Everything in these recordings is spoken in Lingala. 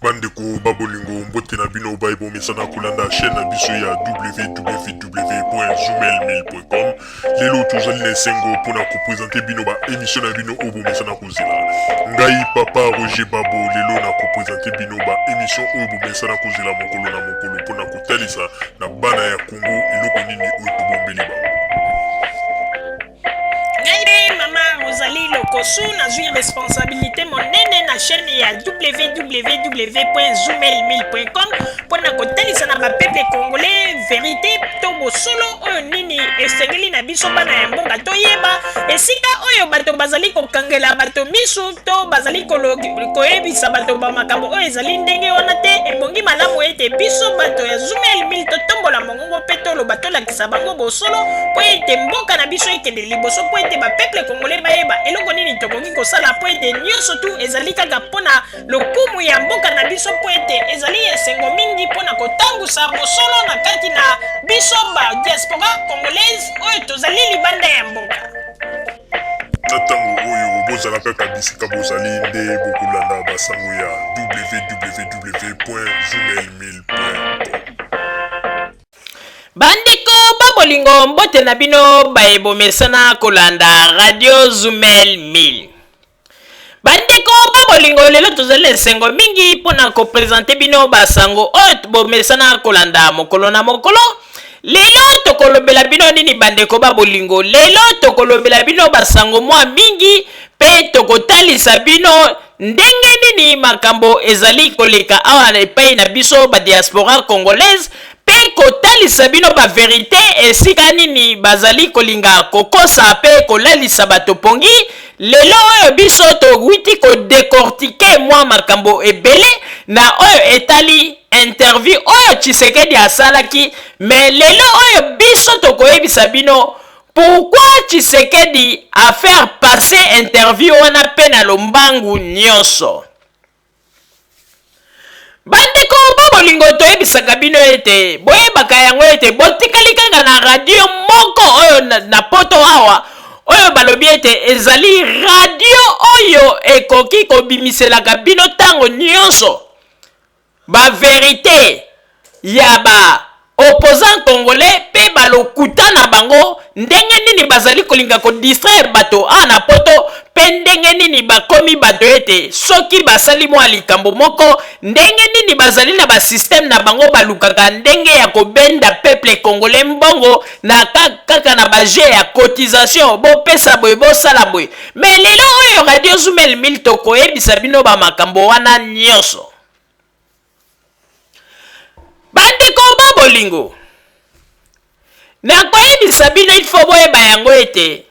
Bandeko ba bolingo, mbote na bino baye bomesana kolanda chaîne na biso ya www.zoomail1000.com. Lelo tozali na esengo mpona kopresente bino ba émission na bino oyo bomesana kozela. Ngai papa Roger Babo lelo na kopresente bino ba émission oyo bomesana kozela mokolo na mokolo mpona kotalisa na bana ya Congo eloko nini oyo tobombeli bango. Ngai nde mama Rosalie Lokosu, nazwi responsabilité monene na chaîne ya www.zoomail1000.com mpo na kotalisa na bapeuple congolais verité to bosolo oyo nini esengeli na biso bana ya mboka toyeba esika oyo bato bazali kokangela bato misu to bazali koyebisa bato bamakambo oyo ezali ndenge wana te. Ebongi malamu ete biso bato ya Zoomail 1000 totombola mongongo mpe toloba, tolakisa bango bosolo mpo ete mboka na biso ekende liboso, mpo ete bapeuple congolais bayeba eloko nini tokoki kosala, mpo ete nyonso tu ezali kaka mpo na lokumu ya mboka na biso, mpo ete ezali esengo mingi mpo na kotambusa bosolo na kati na biso ba diaspora congolaise oyo tozali libanda ya mboka. Na ntango oyo bozala kaka bisika bozali nde bokolanda basango ya www.zoomail1000.com. Bandeko ba bolingo, mbote na bino baye bomesana kolanda Radio Zumel 1000. Bandeko ba bolingo, lelo tozali na esengo mingi mpo na kopresente bino basango oyo bomesana kolanda mokolo na mokolo. Lelo tokolobela bino nini bandeko ba bolingo? Lelo tokolobela bino basango mwa mingi mpe tokotalisa bino ndenge nini makambo ezali koleka awa epai na biso ba diaspora congolaise, mpe kotalisa bino ba verite esika nini bazali kolinga kokosa mpe kolalisa bato pongi. Lelo oyo biso towuti ko decortiquer mwa makambo ebele na oyo etali interview oyo Tshisekedi asalaki, mais lelo oyo biso tokoyebisa bino pourquoi Tshisekedi a faire passer interview wana mpe na lombangu nionso. Bandeko ba bolingo, toyebisaka bino ete boyebaka yango ete botikali kaka na radio moko oyo na, na poto awa oyo balobi ete ezali radio oyo ekoki kobimiselaka bino ntango nyonso ba verite ya ba opposants congolais pe ba lokuta na bango, ndenge nini bazali kolinga ko distraire bato awa na poto, pe ndenge nini bakomi bato ete soki basali mua likambo moko, ndenge nini bazali na ba système na bango balukaka ndenge ya kobenda peuple congolais mbongo na kaka na ba jeux ya cotisation, bopesa boye bosala boye. Mais lelo oyo Radio Zumel 1000 tokoyebisa bino ba makambo wana nionso. Bandeko ba bolingo, nakoyebisa bino il faut boyeba yango ete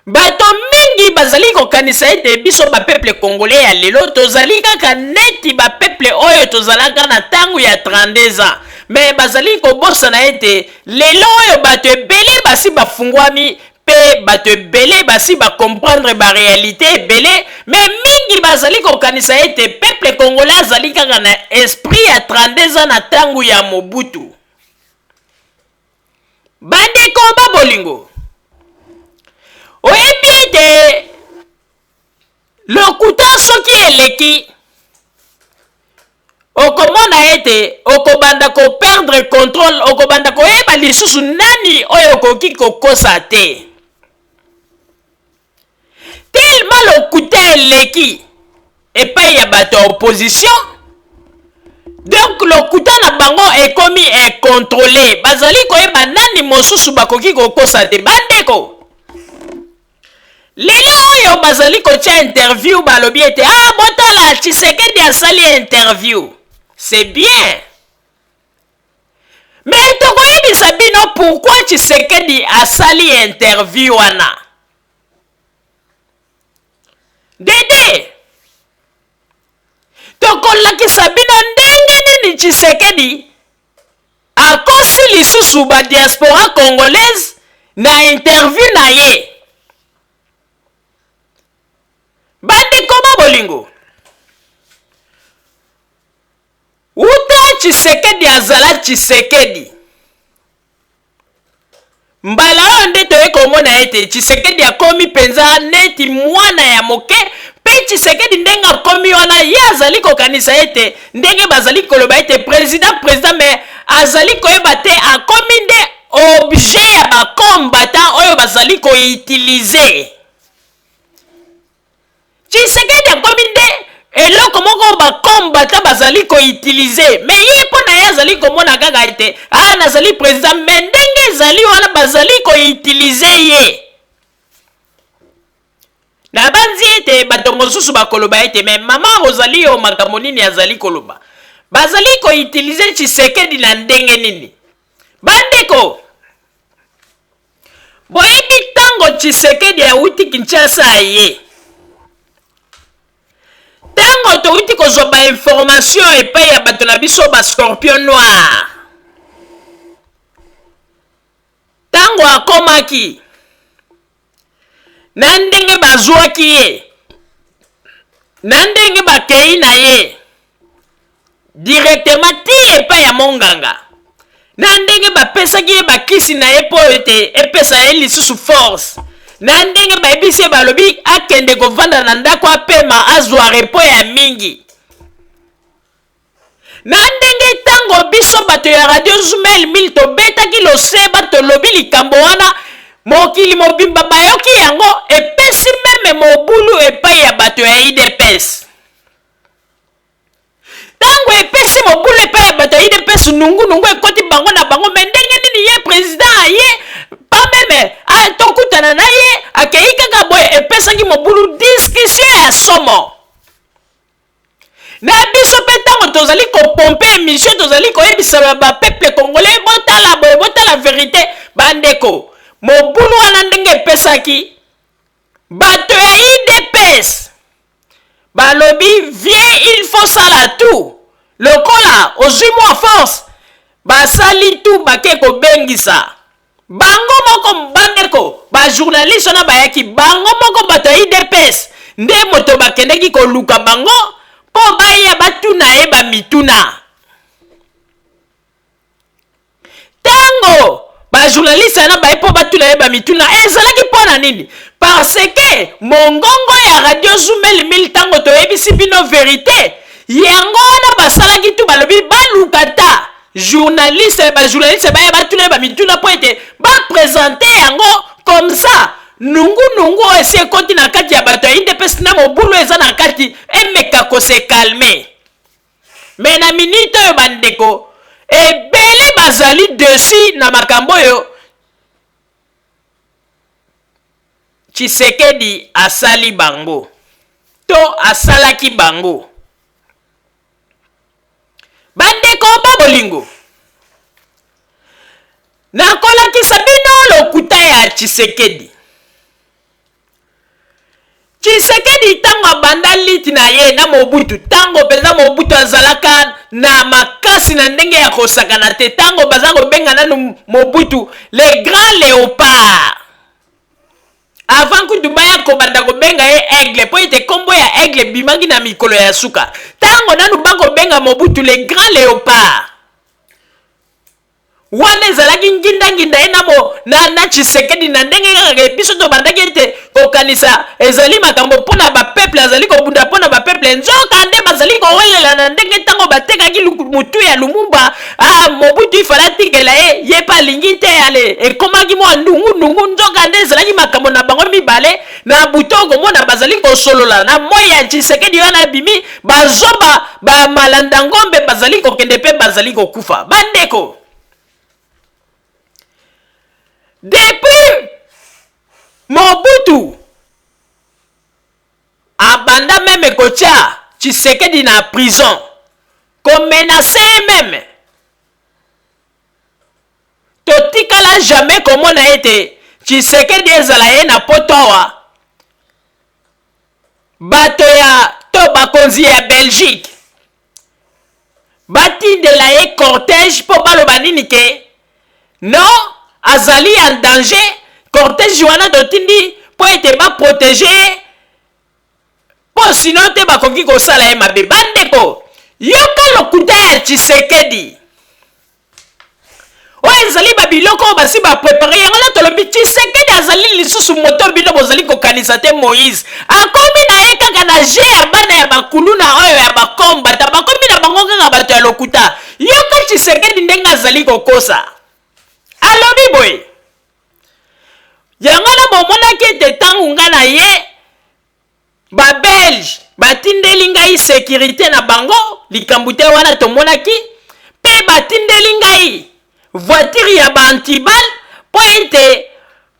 bato mingi bazali kokanisa ete biso ba peuple congolais ya lelo tozali kaka neti ba peuple oyo tozalaka na tango ya 32 ans, mais bazali kobosana ete lelo oyo bato ebele basi bafungwami Pe bato ebele basi ba comprendre ba realites ebele, mais mingi bazali kokanisa ete peuple congolais azali kaka na esprit ya 32 ans na tango ya Mobutu. Bandeko ba bolingo, oyebi ete Lokuta soki eleki, okomona ete okobanda ko perdre controle, okobanda koyeba lisusu nani oyo okoki kokosa te. Tellement lokuta eleki epai ya bato ya opposition, donc lokuta na bango ekomi incontrole, bazali koyeba nani mosusu bakoki kokosa te. Bandeko, Lelo oyo bazali kotia interview balobi ete ah botala Tshisekedi asali interview. C'est bien. Mais tokoyebisa bino pourquoi Tshisekedi asali interview wana. Dede tokolakisa bino ndenge nini Tshisekedi Akosi lisusu ba diaspora congolaise na interview na ye. Bandeko ba bolingo, wuta Tshisekedi azala Tshisekedi, Mbala oyo nde toye komona ete Tshisekedi akomi mpenza neti mwana ya moke, mpe Tshisekedi ndenge akomi wana, ye azali. azali kokanisa ete ndenge bazali koloba ete president president, mais azali koyeba te akomi nde objet ya bacombattant oyo bazali koutiliser. Tshisekedi akomi nde eloko moko bacombattant bazali koutiliser, mais ye mpo na ye azali komona kaka ete ah, nazali president, mais ndenge ezali wana bazali koutiliser ye. Nabanzi ete bato mosusu bakoloba ete mais mama Rosalie oyo makambo nini azali koloba? Bazali koutiliser Tshisekedi na ndenge nini? Bandeko, boyebi ntango Tshisekedi awuti Kinshasa aye, ntango towuti kozwa bainformation epai ya bato na biso ba Scorpion Noir, ntango akomaki na ndenge bazwaki ye, na ndenge bakei na ye directement ti epai ya monganga, na ndenge bapesaki ye bakisi na ye mpo ete epesa ye lisusu force, na ndenge bayebisi ye, balobi akende kovanda na ndako apema, azwa repos ya mingi, na ndenge ntango biso bato ya Radio Zumel 1000 tobetaki loseba, tolobi likambo wana, mokili mobimba bayoki yango, epesi même mobulu epai ya bato ya UDPS. Ntango epesi mobulu epai ya bato ya UDPS, nungunungu ekoti bango na bango. Mais ndenge nini ye président aye pa même tokutana na ye, akei kaka boye? Epesaki mobulu, discussion ya somo. Na biso mpe ntango tozali kopomper émission, tozali koyebisa bapeuple congolais: botala boye, botala vérité. Bandeko, mobulu wana ndenge epesaki, bato ya UDPS balobi: vieux, il faut sala tout lokola ozwi mwa force. Basali tout, bake kobengisa bango moko. Bandeko, bajournaliste wana bayaki bango moko. Bato ya UDPS nde moto bakendeki koluka bango mpo baya batuna ye bamituna. Ntango bajournaliste wana baye mpo batuna ye bamituna, ezalaki mpo na nini? Parce que mongongo ya Radio Zumel 1000, ntango toyebisi bino vérité, yango wana basalaki tu, balobi baluka ta journaliste, bajournaliste baya batuna ye bamituna mpo ete baprésenter yango. Comme ça nungunungu oyo esi ekoti na kati ya bato ya UDPS na mobulu eza na kati emeka kose calmer. Mais na minute oyo, bandeko ebele bazali déçus na makambo oyo Tshisekedi asali bango to asalaki bango. Bandeko ba bolingo, nakolakisa bino lokuta ya Tshisekedi. Tshisekedi, ntango abanda lutte na ye na Mobutu, ntango mpenza Mobutu azalaka na makasi na ndenge ya kosakana te, ntango baza kobenga nanu Mobutu le grand léopard, avant kutu baya kobanda kobenga ye aigle, mpo ete nkombo ya aigle ebimaki na mikolo ya suka, ntango nanu bakobenga Mobutu le grand léopard, wana ezalaki ngindanginda ye na, mo, na, na Tshisekedi. Na ndenge kaka biso tobandaki ete kokanisa ezali makambo mpo na bapeuple, azali kobunda mpo na bapeuple, nzoka nde bazali kowelela na ndenge ntango batekaki mutu ya Lumumba. Ah, Mobutu ifala atikela ye, ye mpe alingi te. Ale ekomaki mwa ndungu-ndungu, nzoka nde ezalaki makambo na bango mibale. Na butu okomona bazali kosolola na moi ya Tshisekedi wana abimi, bazoba bamalanda ngombe bazali kokende mpe bazali kokufa. Bandeko, depuis Mobutu abanda même kotia Tshisekedi na prison, komenacer ye même, totikala jamais komona ete Tshisekedi ezala ye na poto awa, bato ya to bakonzi ya Belgique batindela ye cortège mpo baloba nini ke non, azali en danger, cortège wana totindi mpo ete baprotéger ye, mpo sinon te bakoki kosala ye mabe. Bandeko, yoka lokuta ya Tshisekedi. Oyo ezali ba biloko oyo basi ba prepare yango na tolobi Tshisekedi azali lisusu moto bino bozali kokanisa te. Moïse akomi na ye kaka na jeu ya bana ya bakuluna oyo ya bakombata, bakomi na bango kaka bato ya lokuta. Yoka Tshisekedi ndenge azali kokosa, alobi boye yango na bomonaki ete ntango nga na ye Ba belge batindeli ngai securite na bango likambo te wana tomonaki mpe batindeli ngai voiture ya ba antibal mpo ete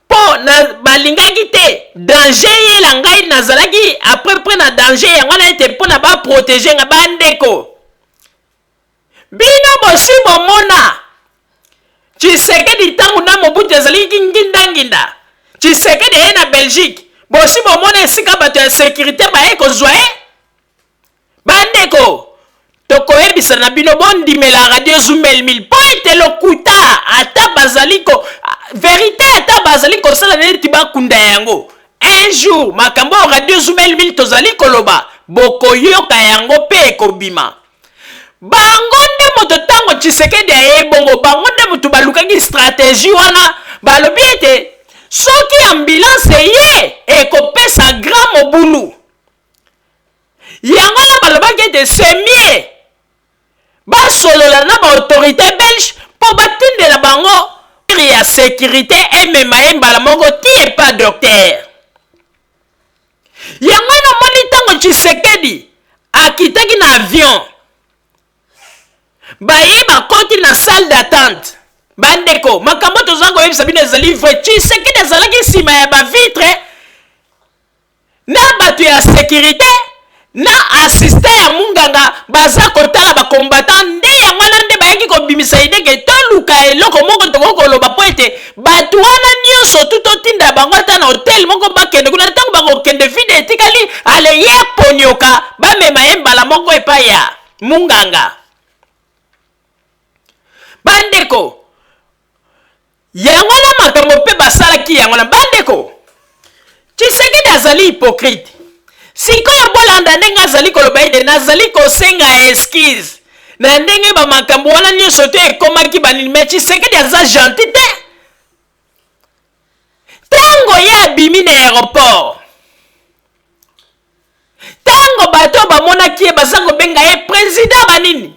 mpo na balingaki te danger eyela ngai, nazalaki après près na danger yango wana ete mpo na ba proteger nga. Bandeko, bino bosi bomona Tshisekedi ntango na Mobutu ezalaki ngindanginda, Tshisekedi aye na Belgique, bosi bomona esika bato ya securite baye kozwa ye? Bandeko, tokoyebisa na bino bondimela Radio Zumelmil mpo ete lokuta ata bazali ko verite ata bazali kosala neti bakunda yango, un jour makambo oyo Radio Zumelmil tozali koloba bokoyoka yango mpe ekobima. Bango nde moto ntango Tshisekedi aye bongo, bango nde moto balukaki strategie wana, balobi ete soki ambulance eye ekopesa grand mobulu. Yango wana balobaki ete c'est mieux basolola na ba autorité belge mpo batindela bango ya sécurité emema ye mbala moko ti epa docteur. Yango wana omoni ntango Tshisekedi akitaki na avion, baye bakoti na salle d'attente. Bandeko, makambo toza koyebisa bino ezali vrai. Tshisekedi azalaki nsima ya bavitre na bato ya sécurité na assistant ya munganga baza kotala ba combattant. Nde yango wana nde bayaki kobimisa idée ke toluka eloko moko tokoki koloba mpo ete bato wana nyonso tu totinda bango ata na hotel moko bakende kuna. Ntango bakokende vide etikali, ale ye ponioka bamema ye mbala moko epai ya munganga. Bandeko, yango wana makambo mpe basalaki yango na bandeko. Tshisekedi azali hypocrite. Sikoyo bolanda ndenge azali koloba ete nazali kosenga excuse na ndenge bamakambo wana nyonso te ekomaki banini, mais Tshisekedi aza gentil te. Ntango ye abimi na aéroport, ntango bato bamonaki ye baza kobenga ye président banini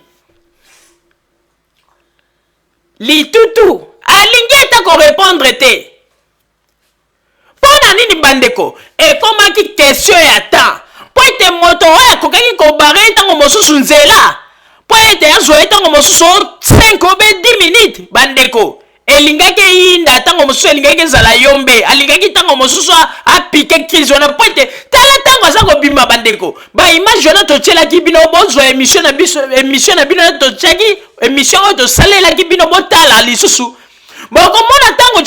litutu, alingi ata korepondre te. Mpo na nini bandeko? Ekomaki question ya temps mpo ete moto oyo akokaki kobare ntango mosusu nzela mpo ete azwa ye ntango mosusu 5 obe 10 minutes, bandeko, elingaki eyinda. Ntango mosusu elingaki ezala yombe, alingaki ntango mosusu apike crise wana mpo ete tala ntango aza kobima. Bandeko, baimage wana totielaki bino, bozwa émission na biso, émission na bino totiaki, émission oyo tosalelaki bino, botala lisusu, bokomona ntango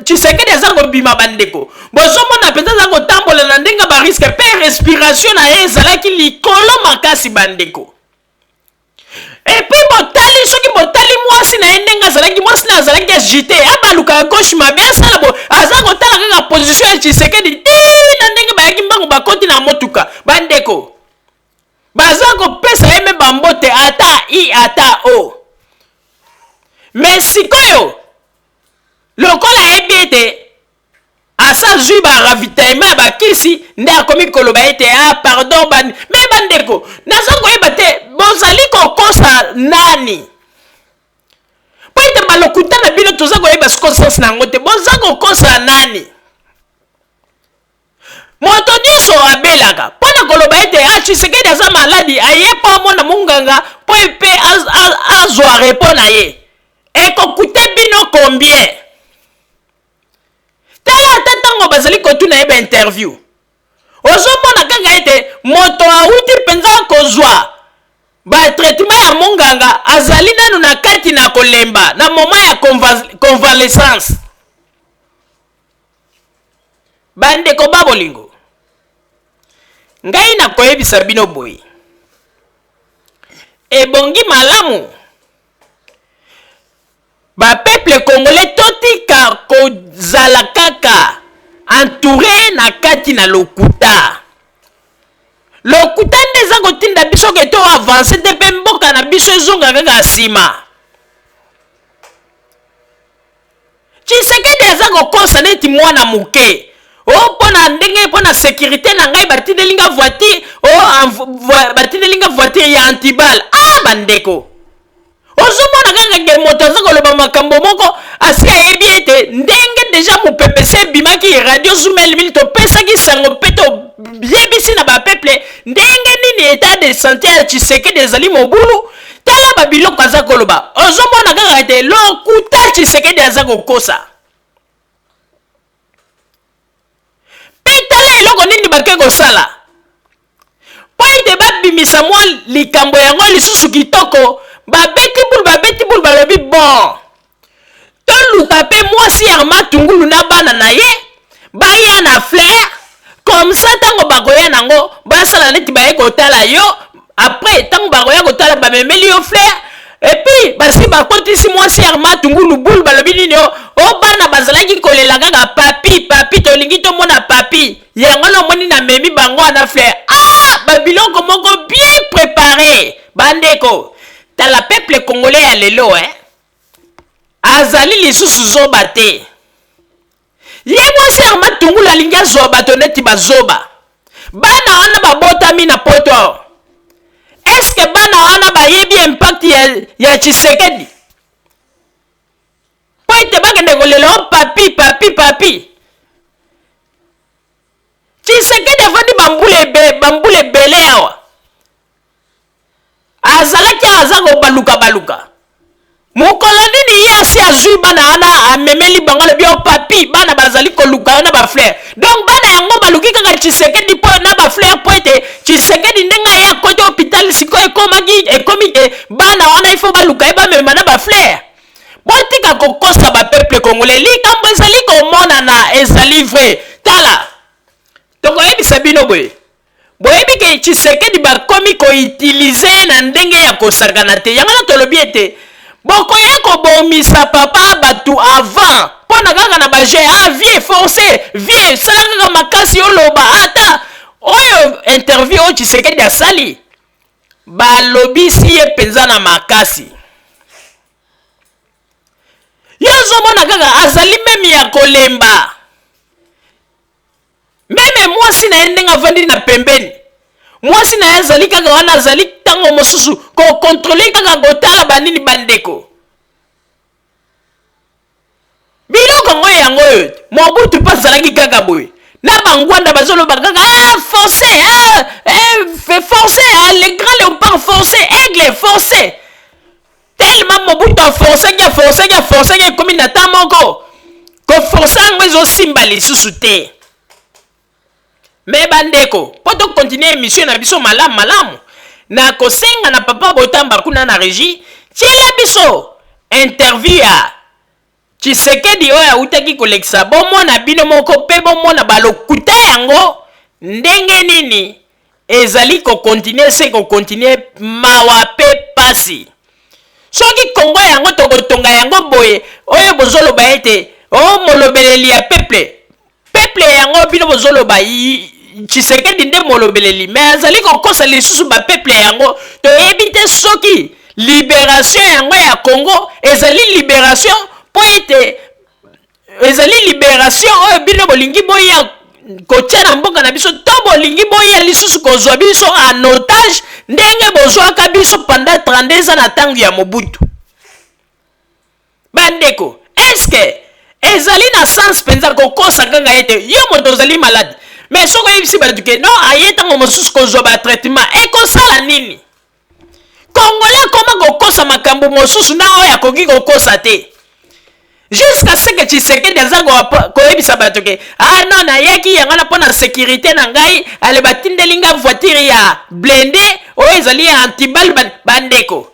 Tshisekedi aza kobima. Bandeko, bozomona mpenza aza kotambola na ndenge barisque mpe respiration na ye ezalaki likolo makasi, bandeko. Et puis botali, soki botali mwasi na ye ndenge azalaki, mwasi na azalaki agité, abaluka ya gauche mabe, asala bo aza kotala kaka position ya Tshisekedi ti na ndenge bayaki mbangu bakoti na motuka. Bandeko, baza kopesa ye me bambote ata i ata o. Mais sikoyo lokola ayebi ete asa zwi ba ravitaillement ya bakisi, nde akomi koloba ete ah pardon ban. Mais bandeko, naza koyeba te bozali kokosa nani, mpo ete balokuta na bino toza koyeba siko sens na yango te. Boza kokosa nani? Moto nyonso abelaka. Mpo na koloba ete ah, Tshisekedi aza maladi, aye mpo amona monganga mpo mpe azwa repos na ye, ekokute bino combien? Tala ata ntango bazali kotuna ye bainterview, ozomona kaka ete moto awuti mpenza kozwa batraitement ya monganga, azali nanu na kati na kolemba na moment ya convalescence. Bandeko ba bolingo, ngai nakoyebisa bino boye, ebongi malamu bapeuple congolais totika kozala kaka entouré na kati na lokuta. Lokuta nde eza kotinda biso ke to avance te mpe mboka na biso ezonga kaka nsima. Tshisekedi aza kokosa neti mwana moke. O oh, mpo na ndenge mpo na securite na ngai batindeli nga voiture, o oh, batindeli nga voiture ya antibal. Ah bandeko, ozomona kaka ke moto aza koloba makambo moko asi ayebi ete ndenge deja mopepe se ebimaki radio zumel mil topesaki sango mpe toyebisi na bapeuple ndenge nini etat de sante ya Tshisekedi ezali mobulu. Tala ba biloko aza koloba, ozomona kaka ete lokuta Tshisekedi aza kokosa. Mpe tala eloko nini bake kosala mpo ete babimisa mwa likambo yango lisusu kitoko. Babeti bulu, babeti bulu, balobi bon, toluka mpe mwasi ya Matungulu na bana na ye baya na fleur comme ça, ntango bakoya nango basala neti baye kotala yo. Après ntango bakoya kotala, bamemeli yo fleur et puis basi bakotisi mwasi ya Matungulu bulu, balobi nini? O o bana bazalaki kolela kaka papi, papi, tolingi tomona papi, yango na omoni namemi bango wana fleur. Ah, babiloko moko bien préparé. Bandeko, tala peuple congolais ya lelo, eh? Azali lisusu zoba te. Ye mwasi ya Matungulu alingi azwa bato neti bazoba. Bana wana babotami na poto awa, eske bana wana bayebi impact ya Tshisekedi mpo ete bakende kolela o papi, papi, papi? Tshisekedi afandi bambula ebele awa, azalaki aza kobaluka-baluka. Mokolo nini ye asi azwi bana wana, amemeli bango, alobi o papi, bana bazali koluka yo na bafleur? Donc bana yango baluki kaka Tshisekedi mpo na bafleur, mpo ete Tshisekedi ndenge aye akoti hôpital sikoyo, ekomaki ekomi ke bana wana ifo baluka ye, bamema na bafleur. Botika kokosa bapeuple congolais, likambo ezali komonana, ezali vrai. Tala, tokoyebisa bino boye, boyebi ke Tshisekedi bakomi koutiliser ye na ndenge ya kosakana te. Yango wana tolobi ete bokoya kobomisa papa bato avant mpo na kaka na bajeu. Ah vie forcé, vie sala kaka makasi, oloba ata oyo interview oyo Tshisekedi asali, balobisi ye mpenza na makasi. Ye ozomona kaka azali même ya kolemba, même mwasi na ye ndenge avandi na pembeni, mwasi na ye azali kaka wana, azali ntango mosusu kocontrôler kaka, kotala banini. Bandeko, biloko yango yango oyo Mobutu mpe azalaki kaka boye na bangwanda, bazoloba kaka ah, forcé, ah, eh, forcé, ah, le grand léopard forcé, aigle forcé. Tellement Mobutu aforçaki, aforçaki, aforçaki, ekomi na ta moko koforcer yango ezosimba lisusu te. Mais bandeko, mpo tocontinuer émission na biso malamu malamu, na kosenga na papa Botamba kuna na régie, tiela biso interview ya Tshisekedi oyo awutaki kolekisa, bomona bino moko mpe bomona balokuta yango ndenge nini ezali kocontinuer se kocontinuer. Mawa mpe pasi. Soki Kongo yango tokotonga yango boye, oyo bozoloba ete o molobeleli ya peuple, peuple yango bino bozoloba Tshisekedi nde molobeleli, mais azali kokosa lisusu bapeuple yango. Toyebi te soki libération yango ya Congo ezali libération mpo ete ezali libération oyo bino bolingi boya kotia na mboka na biso, to bolingi boya lisusu kozwa biso en otage ndenge bozwaka biso pendant 32 ans na ntango ya Mobutu. Bandeko, eske ezali na sens mpenza kokosa kaka ete yo moto ozali malade, mais soki oyebisi bato ke non, aye ntango mosusu kozwa batraitement, ekosala nini? Congolais akoma kokosa makambo mosusu na oyo akoki kokosa te, jusqu'à ce que Tshisekedi aza koyebisa bato ke ah non, nayaki yango na mpo na sécurité na ngai, ale batindeli nga voiture ya blindé oyo ezali ya antibal. Bandeko,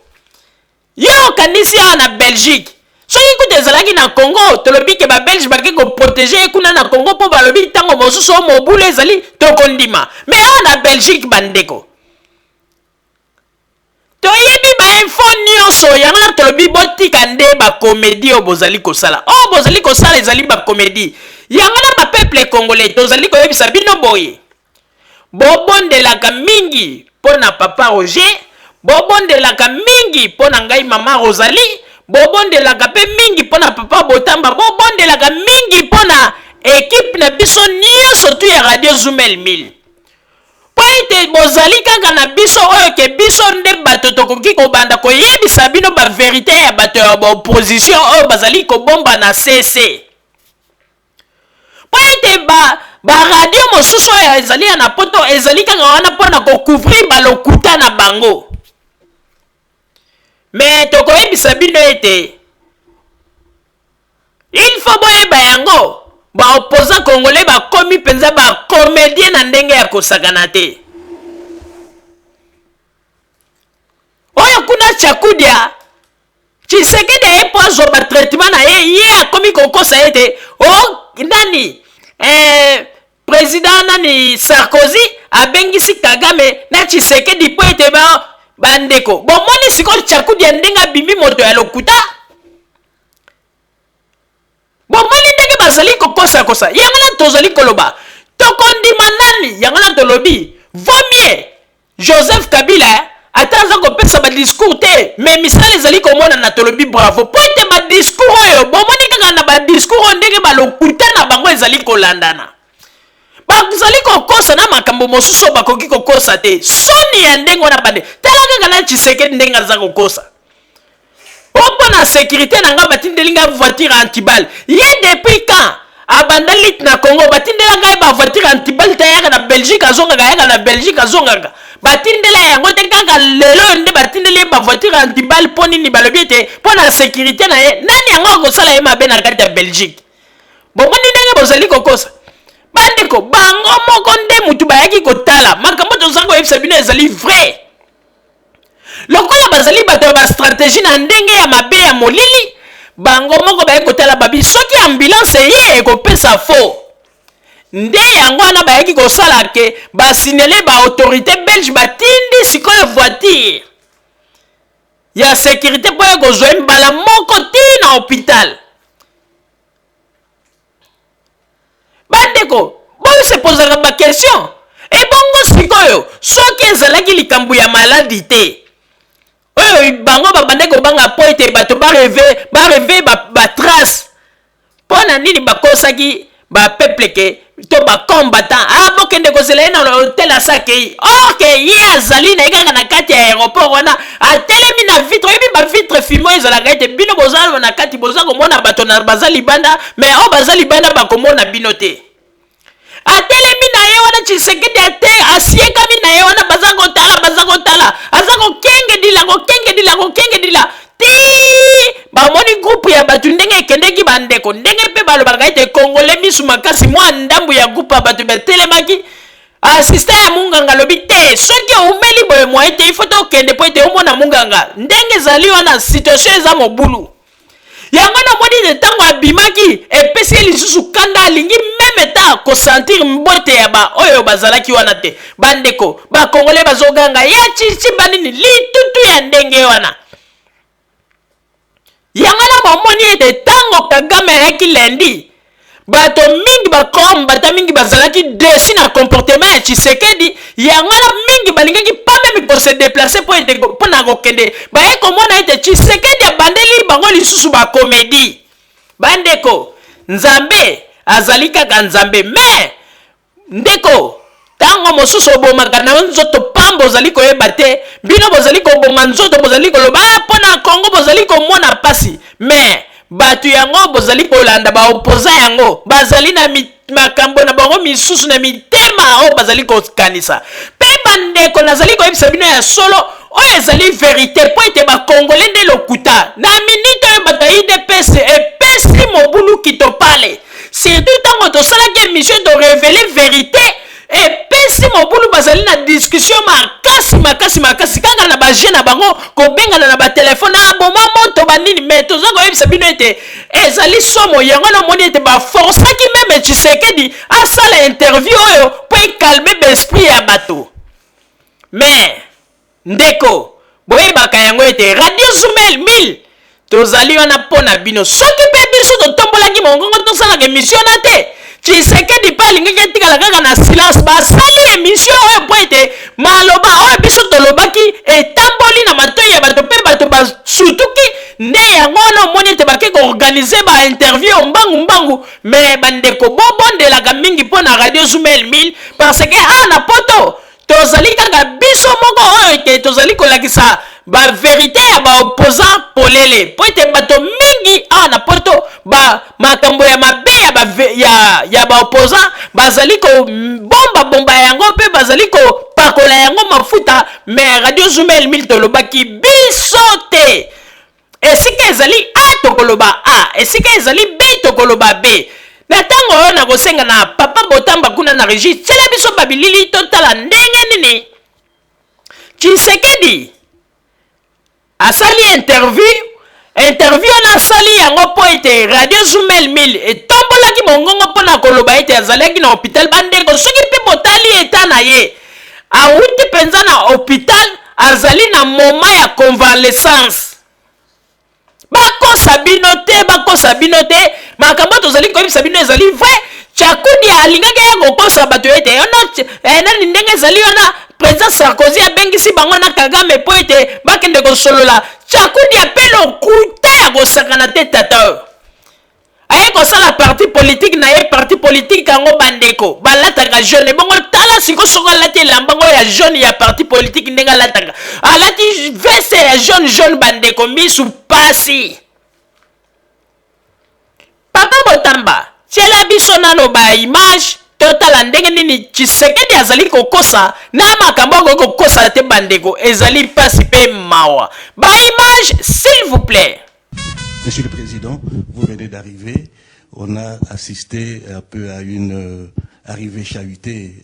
yo okanisi awa na Belgique, soki kuta ezalaki na Congo, tolobi ke babelge bake koprotéger ye kuna na Congo mpo balobi ntango mosusu oyo mobulu ezali, tokondima. Mais awa na Belgique, bandeko, toyebi bainfo nyonso. Yango na tolobi botika nde bacomédie oyo bozali kosala. Oyo bozali kosala ezali bacomédie. Yango na bapeuple congolais, tozali koyebisa bino boye: bobondelaka mingi mpo na papa Roger, bobondelaka mingi mpo na ngai mama Rosalie. Bobondelaka mpe mingi mpo na Papa Botamba, bobondelaka mingi mpo na ekipe na biso nyonso tu ya Radio Zumel 1000. Mpo ete bozali kaka na biso oyo ke biso nde bato tokoki kobanda koyebisa bino ba verite ya bato ya ba opposition oyo bazali kobomba na CC. Mpo ete ba ba radio mosusu oyo ezali ya na poto ezali kaka wana mpo na kocouvrir balokuta na bango. Me tokoyebisa bino ete il faut boyeba yango, ba opposants congolais bakomi mpenza ba comedien na ndenge ya kosakana te. Oyo kuna Chakudia Tshisekedi aye mpo azwa ba traitement na ye, ye akomi kokosa ete o oh, nani eh, President nani Sarkozy abengisi Kagame na Tshisekedi mpo ete ba bandeko bomoni sikoyo Tshakudia ndenge abimi moto ya lokuta. Bomoni ndenge bazali kokosakosa. Yango wana tozali koloba tokondima nani? Yango wana tolobi vaut mieux Joseph Kabila ata aza kopesa ba discours te mais misala ezali komonana, tolobi bravo mpo ete ba discours oyo bomoni kaka na ba discours oyo ndenge balokuta na bango ezali kolandana, bazali kokosa na makambo mosusu oyo bakoki kokosa te. Soni ya ndenge wana bande, tala kaka na Tshisekedi ndenge aza kokosa o mpo na securite na ngai batindeli ngai voiture antibal. Ye depuis quand abanda lutte na Congo batindela ngai ba voiture antibal te? Ayaka na Belgique azongaka, ayaka na Belgique azongaka, batindela yango te. Kaka lelo oyo nde batindeli ye ba voiture antibal. Mpo nini? Balobi ete mpo na securite na ye. Nani yango akosala ye mabe na kati ya Belgique? Bomoni ndenge bozali kokosa bandeko. Bango moko nde mutu bayaki kotala makambo toza koyebisa bino ezali vrai. Lokola bazali bato ya bastrategie na ndenge ya mabe ya molili, bango moko baye kotala babi soki ambulance eye ekopesa faux. Nde yango wana bayaki kosala ke basignale ba autorite belge, batindi sikoyo voiture ya securite mpo ye kozwa ye mbala moko ti na hopital. Bandeko, bose pozaka ba question. Ebongo sikoyo soki ezalaki likambo ya maladi te oyo bango babandaki kobanga mpo ete bato bareve bareve batrace, mpo na nini bakosaki bapeuple ke to bacombattant ah, bokende kozela ye na hotel asakei, or ke ye azali na ye kaka na kati ya aéroport wana, atelemi na vitre. Oyebi ba vitre fimo ezalaka ete bino boza na kati boza komona bato na baza libanda, mais oyo baza libanda bakomona bino te. Atelemi na ye wana Tshisekedi ate asiekami na ye wana, baza kotala, baza kotala, aza kokengedila kokengedila kokengedila ti bamoni groupe ya bato ndenge ekendeki. Bandeko, ndenge mpe balobaka ete Congolais misu makasi, mwa ndambu ya groupe ya bato batelemaki. Assistant ya munganga alobi te, soki oumeli boye moyen te, ifo tokende mpo ete omona munganga ndenge ezali wana, situation eza mobulu. Yango namoni ete ntango abimaki epesi ye lisusu kanda, alingi meme ta kosentir mbote ya ba oyo bazalaki wana te. Bandeko bakongole bazoganga ya chichi banini litutu ya ndenge wana. Yango wana bomoni ete ntango Kagame ayaki lundi, bato mingi bakombata mingi bazalaki desi na comportement ya Tshisekedi. Yango wana mingi balingaki pas meme ko se déplacer mpo ete mpo na kokende, baye komona ete Tshisekedi abandeli bango lisusu ba comédie. Bandeko, Nzambe azali kaka Nzambe, mais ndeko, ntango mosusu obomaka na yo nzoto pamba, ozali koyeba te. Bino bozali koboma nzoto, bozali koloba ah, mpo na Kongo, bozali komona mpasi, mais bato yango bozali kolanda baopoza yango bazali na makambo na bango misusu na mitema oyo bazali kokanisa. Mpe bandeko, nazali koyebisa bino ya solo, oyo ezali verite, mpo ete bakongole nde lokuta. Na minite oyo bato ya UDPS epesi mobulu kitopale, surtout ntango tosalaki émission to révéler verite, epesi mobulu. Bazali na discussion makasi makasi makasi kaka na baje na bango, kobengana na batelefone, aboma moto banini. Mais toza koyebisa bino ete ezali somo. Yango namoni ete baforsaki meme Tshisekedi asala interview oyo mpo ekalme baesprit ya bato. Mais ndeko, boyebaka yango ete Radio Zumel 1000 tozali wana mpo na bino. Soki mpe biso totombolaki mongongo tosalaka emission na te, Tshisekedi mpe alingaki etikala kaka na silence. Basali emission oyo mpo ete maloba oyo biso tolobaki etamboli na matoi ya bato mpe bato basutuki nde. yango wana omoni ete bake koorganize ba interview mbangu mbangu. Me bandeko, bobondelaka mingi mpo na Radio Zumel 1000, parce que awa na poto tozali kaka biso moko oyo ete tozali kolakisa baverité ya baopposant polele, mpo ete bato mingi awa na poto ba makambo ya mabe ya ba ya, ya baopposant bazali kobombabomba yango mpe bazali kopakola yango mafuta. Me Radio Zumel 1000 tolobaki biso te, esika ezali A tokoloba A, esika ezali B tokoloba B. Na ntango oyo nakosenga na papa Botamba kuna na régie, tiela biso babilili totala ndenge nini Tshisekedi asali interview. Interview wana asali yango mpo ete Radio Zumel 1000 etombolaki mongongo mpo na koloba ete azalaki na hôpital. Bandeko, soki mpe botali eta na ye, awuti mpenza na hôpital, azali na moment ya convalescence. Bakosa bino te, bakosa bino te, makambo tozali koyebisa bino ezali vrai. Chakudi alingaki aya kokosa bato ete ono nani ndenge ezali wana, président Sarkozy abengisi bango na Kagame mpo ete bakende kosolola. Chakudi ape lokuta ya kosakana te. Tata oyo aye kosala parti politique na ye, parti politique yango bandeko balataka jaune. Ebongo tala siko soko alati elamba ngo ya jaune ya parti politique, ndenge alataka, alati veste ya jaune jaune, bandeko misu pasi. Papa Botamba, tiela biso nano baimage totala ndenge nini Tshisekedi azali kokosa na makambo akoki kokosa te. Bandeko, ezali pasi mpe mawa. Baimage, s'il vous plaît. Monsieur le Président, vous venez d'arriver. On a assisté un peu à une arrivée chahutée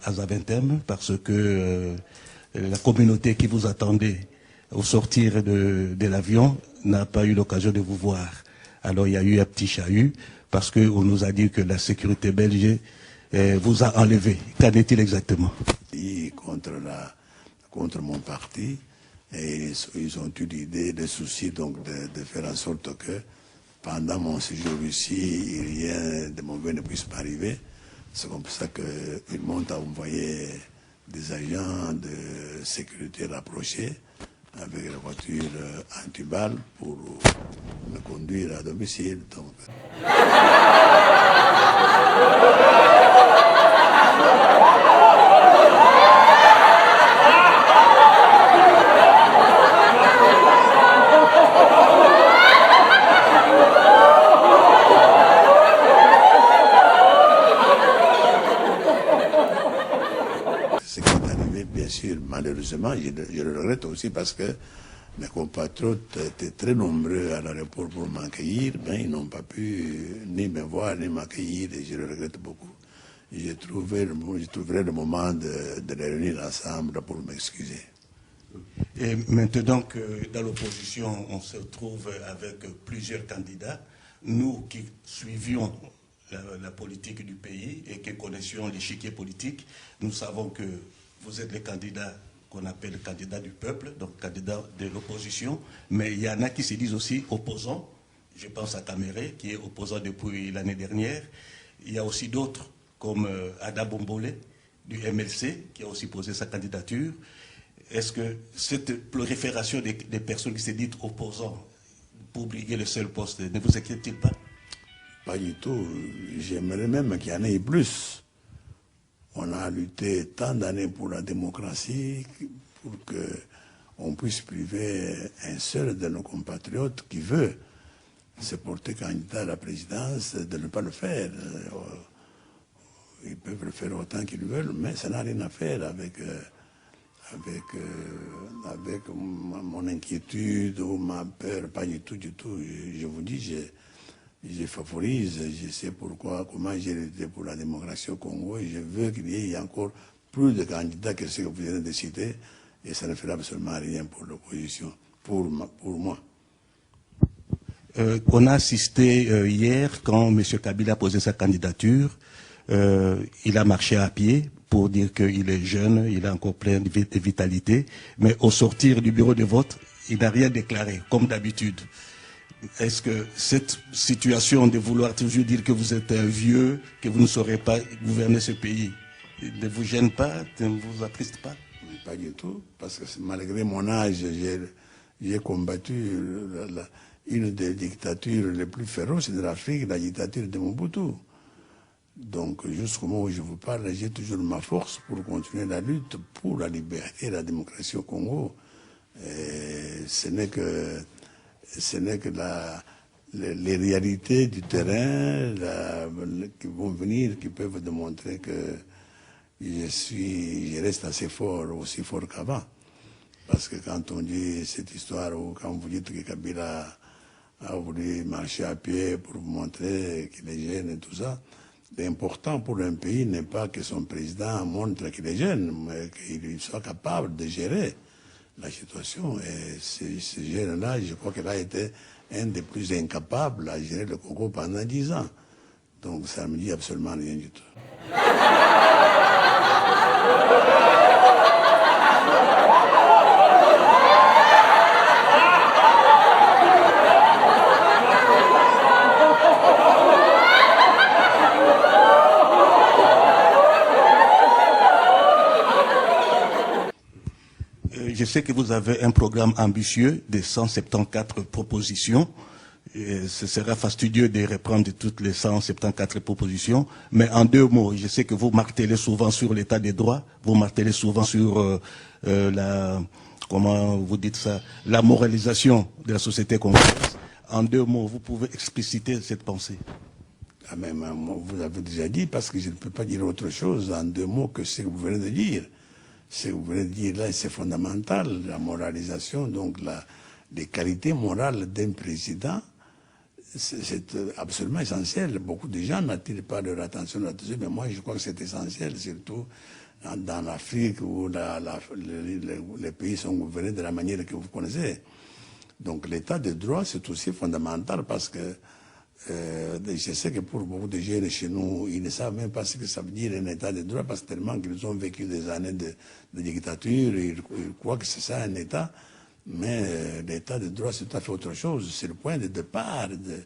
à Zaventem parce que la communauté qui vous attendait au sortir de l'avion n'a pas eu l'occasion de vous voir. Alors il y a eu un petit chahut parce qu'on nous a dit que la sécurité belge vous a enlevé. Qu'en est-il exactement? Contre mon parti et ils ont eu l'idée, le souci donc de faire en sorte que pendant mon séjour ici, rien de mauvais ne puisse m'arriver. C'est comme ça qu'ils m'ont envoyé des agents de sécurité rapprochés avec la voiture anti-balle pour me conduire à domicile. Donc. Ce qui est arrivé, bien sûr, malheureusement, je le regrette aussi parce que mes compatriotes étaient très nombreux à l'aéroport pour m'accueillir, mais ils n'ont pas pu ni me voir ni m'accueillir et je le regrette beaucoup. Je trouverai le moment de les réunir ensemble pour m'excuser. Et maintenant que dans l'opposition, on se trouve avec plusieurs candidats, nous qui suivions la politique du pays et qui connaissions l'échiquier politique, nous savons que vous êtes les candidats qu'on appelle candidat du peuple, donc candidat de l'opposition, mais il y en a qui se disent aussi opposants. Je pense à Kamerhe, qui est opposant depuis l'année dernière. Il y a aussi d'autres, comme Ada Bombole, du MLC, qui a aussi posé sa candidature. Est-ce que cette prolifération des personnes qui se disent opposants pour briguer le seul poste ne vous inquiète-t-il pas? Pas du tout. J'aimerais même qu'il y en ait plus. On a lutté tant d'années pour la démocratie, pour que on puisse priver un seul de nos compatriotes qui veut se porter candidat à la présidence de ne pas le faire. Ils peuvent le faire autant qu'ils veulent, mais ça n'a rien à faire avec mon inquiétude ou ma peur, pas du tout, du tout. Je vous dis, je favorise, je sais pourquoi, comment j'ai lutté pour la démocratie au Congo et je veux qu'il y ait encore plus de candidats que ceux que vous venez de citer et ça ne fera absolument rien pour l'opposition, pour moi. On a assisté hier quand M. Kabila a posé sa candidature. Il a marché à pied pour dire qu'il est jeune, il a encore plein de vitalité. Mais au sortir du bureau de vote, il n'a rien déclaré, comme d'habitude. Est-ce que cette situation de vouloir toujours dire que vous êtes un vieux, que vous ne saurez pas gouverner ce pays, ne vous gêne pas, ne vous attriste pas? Pas du tout, parce que malgré mon âge, j'ai combattu la, la, une des dictatures les plus féroces de l'Afrique, la dictature de Mobutu. Donc, jusqu'au moment où je vous parle, j'ai toujours ma force pour continuer la lutte pour la liberté et la démocratie au Congo. Et ce n'est que, ce n'est que la, les, réalités du terrain qui vont venir, qui peuvent démontrer que je suis, je reste assez fort, aussi fort qu'avant. Parce que quand on dit cette histoire, ou quand vous dites que Kabila a voulu marcher à pied pour vous montrer qu'il est jeune et tout ça, l'important pour un pays n'est pas que son président montre qu'il est jeune, mais qu'il soit capable de gérer la situation. Et ce, ce jeune-là, je crois qu'il a été un des plus incapables à gérer le Congo pendant dix ans. Donc ça ne me dit absolument rien du tout. Je sais que vous avez un programme ambitieux de 174 propositions. Et ce sera fastidieux de reprendre toutes les 174 propositions, mais en deux mots, je sais que vous martelez souvent sur l'état des droits, vous martelez souvent sur euh, euh, la, comment vous dites ça, la moralisation de la société congolaise. En deux mots, vous pouvez expliciter cette pensée. Ah, mais, vous avez déjà dit, parce que je ne peux pas dire autre chose en deux mots que ce que vous venez de dire. Ce que vous venez de dire là, c'est fondamental, la moralisation, donc la, les qualités morales d'un président, c'est absolument essentiel. Beaucoup de gens n'attirent pas leur attention là-dessus, mais moi je crois que c'est essentiel, surtout dans l'Afrique où la, la, les, les, pays sont gouvernés de la manière que vous connaissez. Donc l'état de droit, c'est aussi fondamental parce que euh, je sais que pour beaucoup de jeunes chez nous, ils ne savent même pas ce que ça veut dire un état de droit parce que tellement qu'ils ont vécu des années de, de dictature, ils, ils croient que c'est ça un état. Mais euh, l'état de droit, c'est tout à fait autre chose. C'est le point de départ de,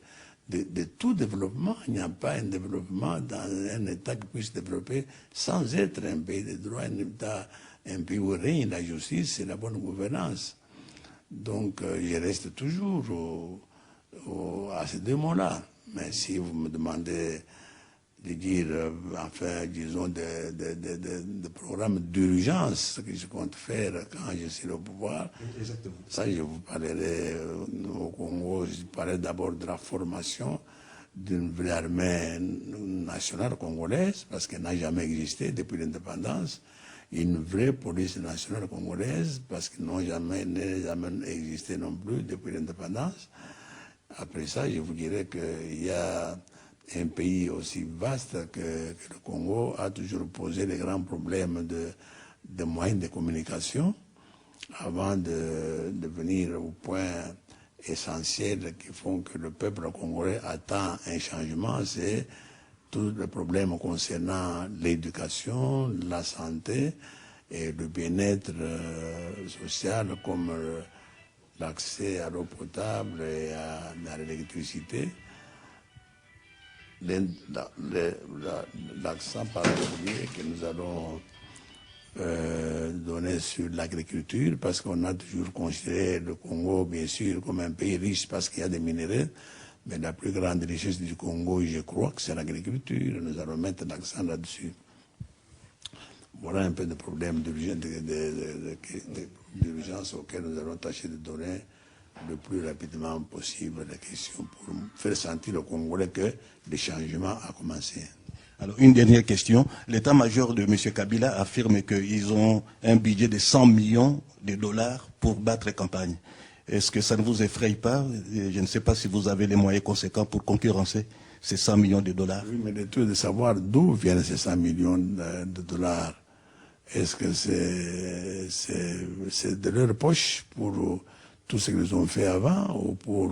de, de tout développement. Il n'y a pas un développement dans un État qui puisse développer sans être un pays de droit, un État, un pays où règne la justice et la bonne gouvernance. Donc, euh, je reste toujours au, au, à ces deux mots-là. Mais si vous me demandez de dire, euh, enfin, disons, des de, de, de, de programmes d'urgence que je compte faire quand je serai au pouvoir. Exactement. Ça, je vous parlerai euh, au Congo, je parlerai d'abord de la formation d'une vraie armée nationale congolaise, parce qu'elle n'a jamais existé depuis l'indépendance, une vraie police nationale congolaise, parce qu'elle n'a jamais, jamais existé non plus depuis l'indépendance. Après ça, je vous dirais qu'il y a un pays aussi vaste que, que le Congo a toujours posé des grands problèmes de, de moyens de communication avant de, de venir au point essentiel qui font que le peuple congolais attend un changement, c'est tout le problème concernant l'éducation, la santé et le bien-être euh, social comme euh, l'accès à l'eau potable et à, à l'électricité l'accent particulier que nous allons euh, donner sur l'agriculture, parce qu'on a toujours considéré le Congo, bien sûr, comme un pays riche parce qu'il y a des minéraux, mais la plus grande richesse du Congo, je crois que c'est l'agriculture. Nous allons mettre l'accent là-dessus. Voilà un peu de problème d'urgence auquel nous allons tâcher de donner le plus rapidement possible la question pour faire sentir aux Congolais que le changement a commencé. Alors, une dernière question. L'état-major de M. Kabila affirme qu'ils ont un budget de 100 millions de dollars pour battre campagne. Est-ce que ça ne vous effraie pas Je ne sais pas si vous avez les moyens conséquents pour concurrencer ces 100 millions de dollars. Oui, mais le tout est de savoir d'où viennent ces 100 millions de dollars. Est-ce que c'est de leur poche pour tout ce qu'ils ont fait avant ou pour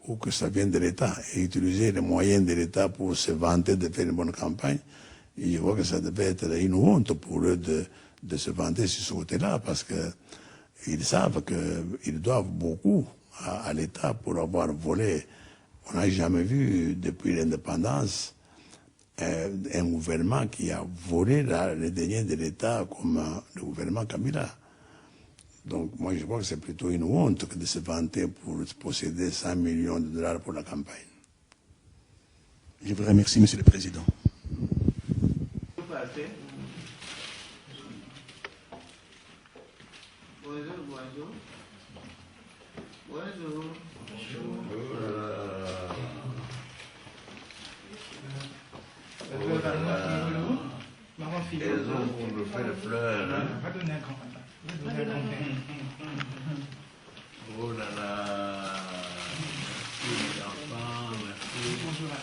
ou que ça vienne de l'État et utiliser les moyens de l'État pour se vanter de faire une bonne campagne. Et je vois que ça devait être une honte pour eux de, de se vanter sur ce côté-là parce que ils savent qu'ils doivent beaucoup à, à l'État pour avoir volé. On n'a jamais vu depuis l'indépendance euh, un gouvernement qui a volé la, les deniers de l'État comme le gouvernement Kabila. Donc moi je crois que c'est plutôt une honte que de se vanter pour posséder 100 millions de dollars pour la campagne. Je vous remercie, Monsieur le Président. Bonjour, bonjour. Bonjour. Maman Philo. Elles ont fait les fleurs. Hein? Va donner un grand-papa. Va donner un grand-père. Oh là là. Merci les enfants, merci. Bonjour à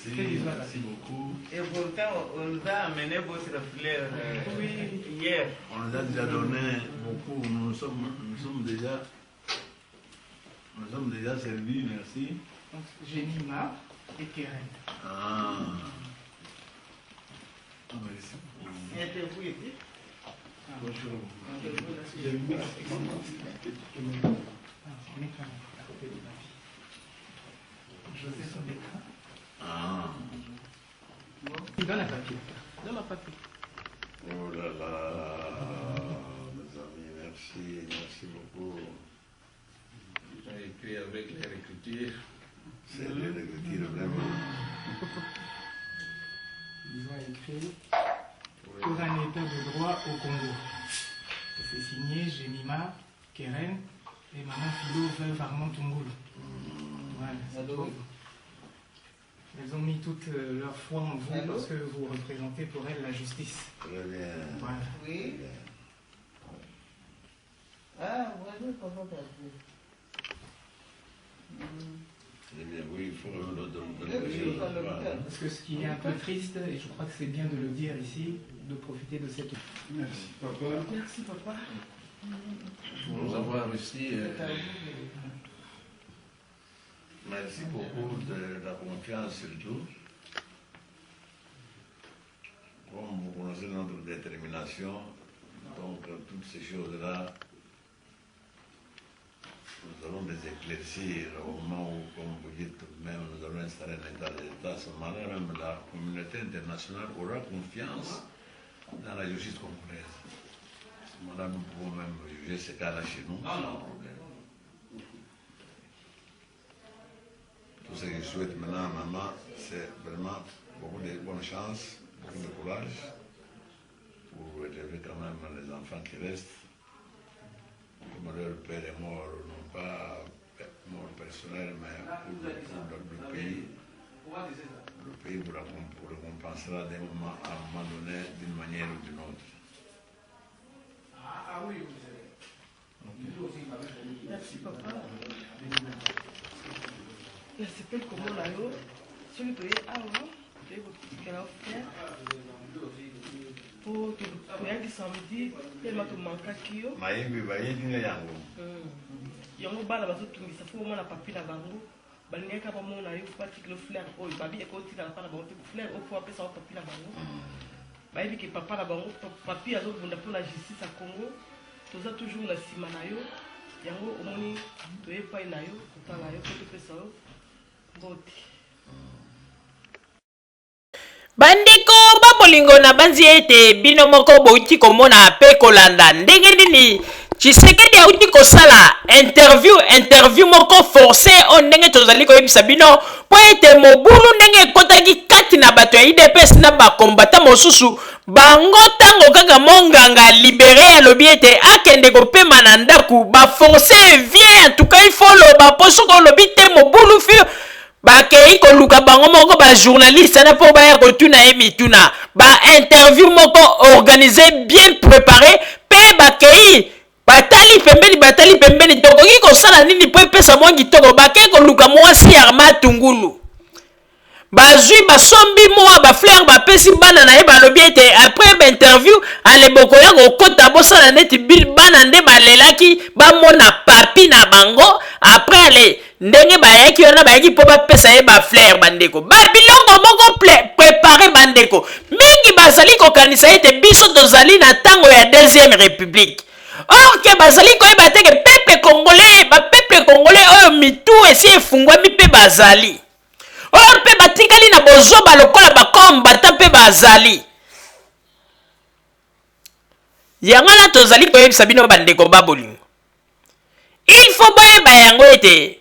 Merci, merci beaucoup. Et pourtant, on nous a amené votre fleur hier. On nous a déjà donné beaucoup. Nous sommes, nous sommes déjà, nous sommes déjà servis, merci. Donc, Génima et Keren. Ah. Ah, merci beaucoup. Mettez-vous ici. Bonjour. Ah, mets-toi à côté de ma fille. José Sobeka. Ah. Donne un papier. Donne un papier. Oh là là, mes amis, merci, merci beaucoup. J'ai écrit avec l'écriture. C'est l'écriture, vraiment. Ils ont écrit pour un état de droit au Congo. Et c'est signé Jemima, Keren et Maman Philo veuve Armand Tungulu. Voilà, c'est Allô pour vous. Elles ont mis toute leur foi en vous Allô parce que vous représentez pour elles la justice. Très bien. Voilà. Oui. Ah, bonjour, papa. Patrick. Très bien, oui, il faut le Oui, je suis à l'hôpital. Parce que ce qui est un peu triste, et je crois que c'est bien de le dire ici, de profiter de cette... Merci papa. Merci, papa. Pour nous avoir reçus. C'est à vous. Merci beaucoup de la confiance surtout. Comme vous connaissez notre détermination, donc toutes ces choses-là, nous allons les éclaircir au moment où, comme vous dites même, nous allons installer un état d'État. À ce moment-là, même la communauté internationale aura confiance dans la justice congolaise. À ce moment-là, nous pouvons même juger ces cas-là chez nous sans problème. Tout ce que je souhaite maintenant à maman, c'est vraiment beaucoup de bonne chance, beaucoup de courage pour élever quand même les enfants qui restent. Comme leur père est mort, non pas mort personnel, mais pour le pays. Le pays vous vous récompensera d'un moment, à un moment donné, d'une manière ou d'une autre. Ah oui, Merci, papa. nasepeli komona yo soki toye awa toye kotikela frère po toyaki samedi telema tomankaki yo Nayebi bayebi nga yango. Yango bana bazotungisa fo omona papi na bango balingaki bamona yo fo batikela fleur oyo babi ekotikala pa na bango te fleur oyo fo bapesa ngo papi na bango bayebi ke papa na bango papi azobunda mpona justice ya Congo toza toujours na nsima na yo yango omoni toye epai na yo kotala yo mpo topesa yo mbote. Bandeko ba bolingo, nabanzi ete bino moko bouti komona pe kolanda ndenge nini Tshisekedi auti kosala interview moko forcé oyo ndenge tozali koyebisa bino po ete mobulu ndenge ekotaki kati na bato ya UDPS na bakombata mosusu bango ntango kaka monganga libéré alobi ete akende kopema na ndako baforce vie. En tout cas, il faut loba mpo soki olobi te mobulu fi bakei koluka bango moko bajournaliste na mpo baya kotuna ye mituna ba interview moko organisé, bien préparé, mpe bakei batali pembeni, batali pembeni, tokoki kosala nini mpo epesa mwa kitoko. Bakei koluka mwasi ya Armand Tungulu, bazwi basombi mwa bafleur, bapesi bana na ye, balobi ete après bainterview ale bokoya kokota bosala neti bana nde balelaki bamona papi na bango. Après ale ndenge bayaki wana, bayaki mpo bapesa ye bafleur. Bandeko, babiloko moko préparé. Bandeko mingi bazali kokanisa ete biso tozali na ntango ya deuxième république, or ke bazali koyeba te ke peuple congolais, bapeuple congolais oyo mitu esi efungwami mpe bazali oyo mpe batikali na bozoba lokola bakombata mpe bazali. Yango wana tozali koyebisa bino bandeko ba bolingo, il faut boyeba yango ete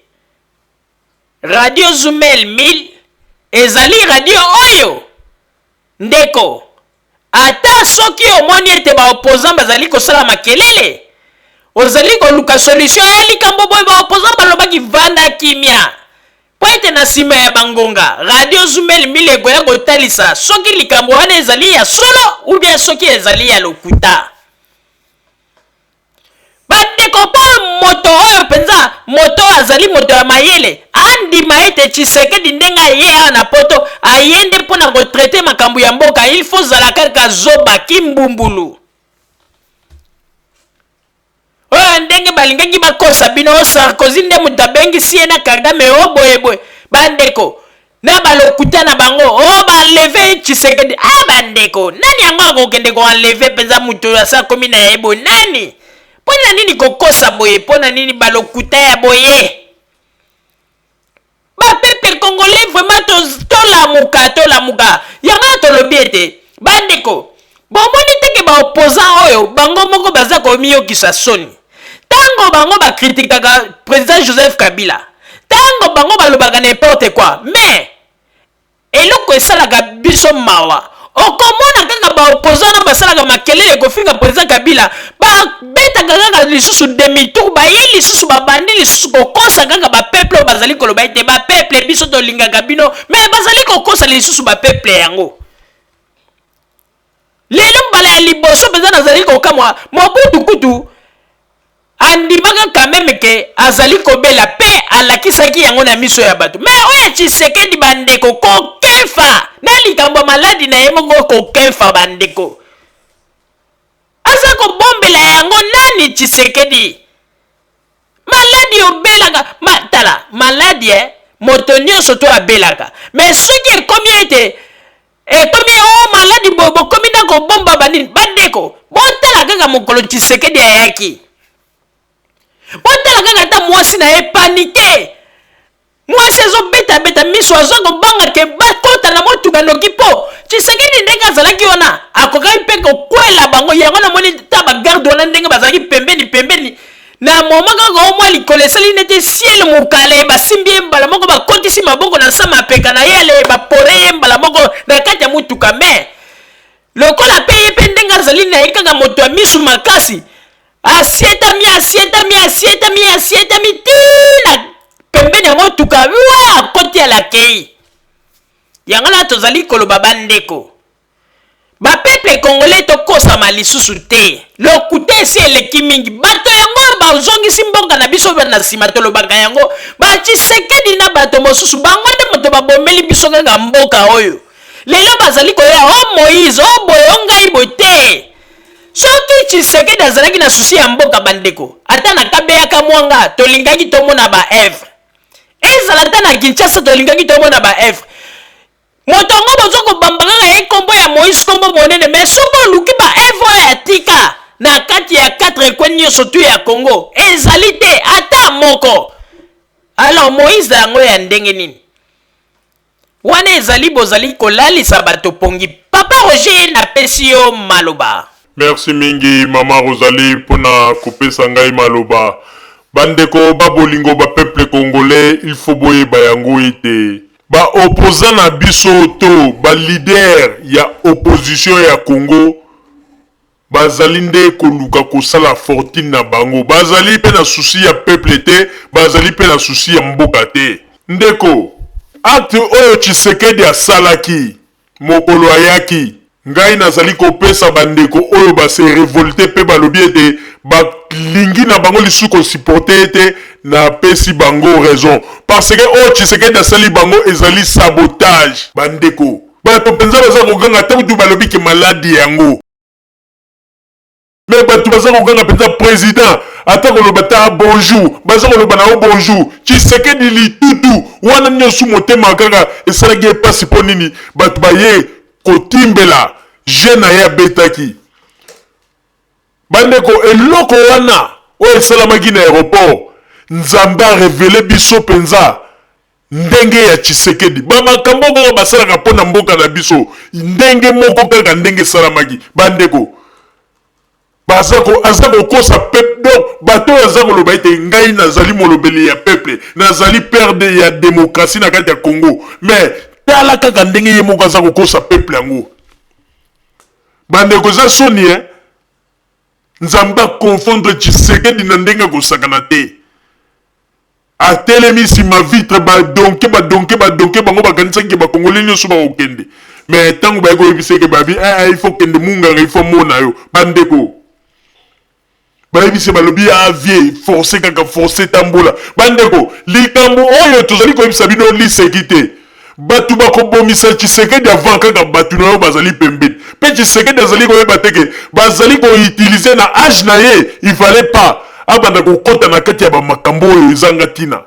Radio Zumel 1000 ezali radio oyo ndeko, ata soki omoni ete ba opposants bazali kosala makelele, ozali koluka solution ya likambo boye, ba opposants balobaki vanda kimia mpo ete na nsima ya bangonga Radio Zumel 1000 ekoya kotalisa soki likambo wana ezali ya solo ou bien soki ezali ya lokuta. Bandeko, mpo moto oyo mpenza, moto oyo azali moto ya mayele, andima ete Tshisekedi ndenge aye awa na poto, aye nde mpo na kotraite makambo ya mboka, il faut zala kaka zoba, kimbumbulu. Oyo ndenge balingaki bakosa bino, o Sarkozy nde moto abengisi ye na Kagame, o boye boye. Bandeko, na balokuta na bango, o ba enlever Tshisekedi. Ah bandeko, nani yango akokende ko enlever mpenza moto oyo asa akomi na ye boye? Nani? Mpo na nini kokosa boye? Mpo na nini balokuta ya boye? Ba peuple congolais vraiment tolamuka, tolamuka. Yango wana tolobi ete bandeko, bomoni te ke ba opposants oyo bango moko baza komiyokisa soni. Tango bango ba critiquaka president Joseph Kabila, tango bango balobaka n'importe quoi, mais Eloko esalaka biso mawa okomona kaka ba opposants wana basalaka makelele kofinga president Kabila babetaka kaka lisusu demi tour baye lisusu babandi lisusu kokosa kaka ba peuple oyo bazali koloba ete ba peuple biso tolingaka bino mais bazali kokosa lisusu ba peuple yango. Lelo mbala ya liboso mpenza nazali kokamwa Mobutu kutu Andimaka quand meme que azali kobela pe alakisaki yango na miso ya bato. Mais oyo ya Tshisekedi ba ndeko kokenfa na likambo ya maladi na ye moko kokenfa ba ndeko. Aza kobombela yango nani Tshisekedi? Maladi obelaka ma, tala maladi eh, moto nyonso to abelaka mais soki ekomi ete Ekomi oh maladi boye bokomi na kobomba banini bandeko botala kaka mokolo Tshisekedi ayaki botala kaka ata mwasi na ye panike mwasi azobetabeta miso aza kobanga ke bakota na motuka noki mpo Tshisekedi ndenge azalaki wana akokaki mpe kokwela bango yango namoni ta bagarde wana ndenge bazalaki pembeni pembeni Na moment kaka o mwa likolo esali neti ciel mukale, basimbi ye mbala moko bakotisi maboko na nsa mapeka na ye ale bapore ye mbala moko na kati ya motuka. Mais lokola pe ye pe ndenge azali na ye kaka moto ya misu makasi, asietami asietami asietami asietami ti na pembeni ya motuka wa akoti alakei. Yango wana tozali koloba bandeko. Ba peuple congolais tokosama lisusu te. Lokuta esi eleki mingi. Bato yango oyo bazongisi mboka na biso na sima tolobaka yango. Ba Tshisekedi na bato mosusu bango nde moto babomeli biso kaka mboka oyo. Lelo bazali koya o Moïse, o boye, o ngai boye te. Soki Tshisekedi azalaki na souci ya mboka bandeko, ata na Kabeya Kamwanga tolingaki tomona ba oeuvres. Ezala ata na Kinshasa tolingaki tomona ba oeuvres. Moto yango bozo kobamba kaka ye kombo ya Moïse kombo monene mais soki oluki ba œuvre oyo atika na kati ya 4 coin nioso tout ya Congo ezali te ata moko. Alors Moïse yango ya ndenge nini? Wana ezali bozali kolalisa bato pongi. Papa Roger napesi yo maloba. Merci mingi maman Rosalie pona kopesa ngai maloba. Ba ndeko ba bolingo ba peuple congolais il faut boyeba yango ete ba opposants na biso to ba leaders ya opposition ya Congo bazali nde koluka kosala fortune na bango. Bazali pe na souci ya peuple te, bazali pe na souci ya mboka te. Ndeko, acte oyo Tshisekedi asalaki Mokolo ayaki, ngai nazali kopesa ba ndeko oyo ba se revolter pe balobi ete ba lingi na bango lisusu ko supporter ye te, na pesi bango raison. Parce que oyo Tshisekedi asali bango ezali sabotage. Ba ndeko, bato penza baza koganga ata kutu balobi ke maladi yango. Mais batu baza koganga penza president ata koloba ata bonjour baza koloba na yo bonjour tshisekedi litutu wana niosu motema kaka esalaki ye pasi po nini batu baye kotimbela jeu na ye abetaki bandeko eloko wana oyo esalamaki na aeroport nzambe a revele biso penza ndenge ya tshisekedi ba makambo kaka basalaka mpo na mboka na biso ndenge moko kaka ndenge esalamaki bandeko. Baza ko aza kokosa peuple donc bato oyo aza koloba ete ngai nazali molobeli ya peuple nazali père de ya démocratie na kati ya Congo mais tala kaka ndenge ye moko aza kokosa peuple yango bandeko eza soni eh? Nzambe aconfondre Tshisekedi na ndenge akosakana te Atelemi sima vitre ba donke ba donke ba donke bango bakanisaki ke ba congolais nioso bakokende mais tango baye koyebisa ye ke babi eh, eh, il faut kende munganga il faut amona yo bandeko bayebisi balobi ah vie force kaka force tambola bandeko likambo oyo tozali koyebisa bino liseki te bato bakobomisa Tshisekedi avant kaka bato na yo bazali pembeni mpe Tshisekedi azali koyeba te ke bazali koutilize na age na ye il fallait pas abanda kokota na kati ya bamakambo oyo ezanga ntina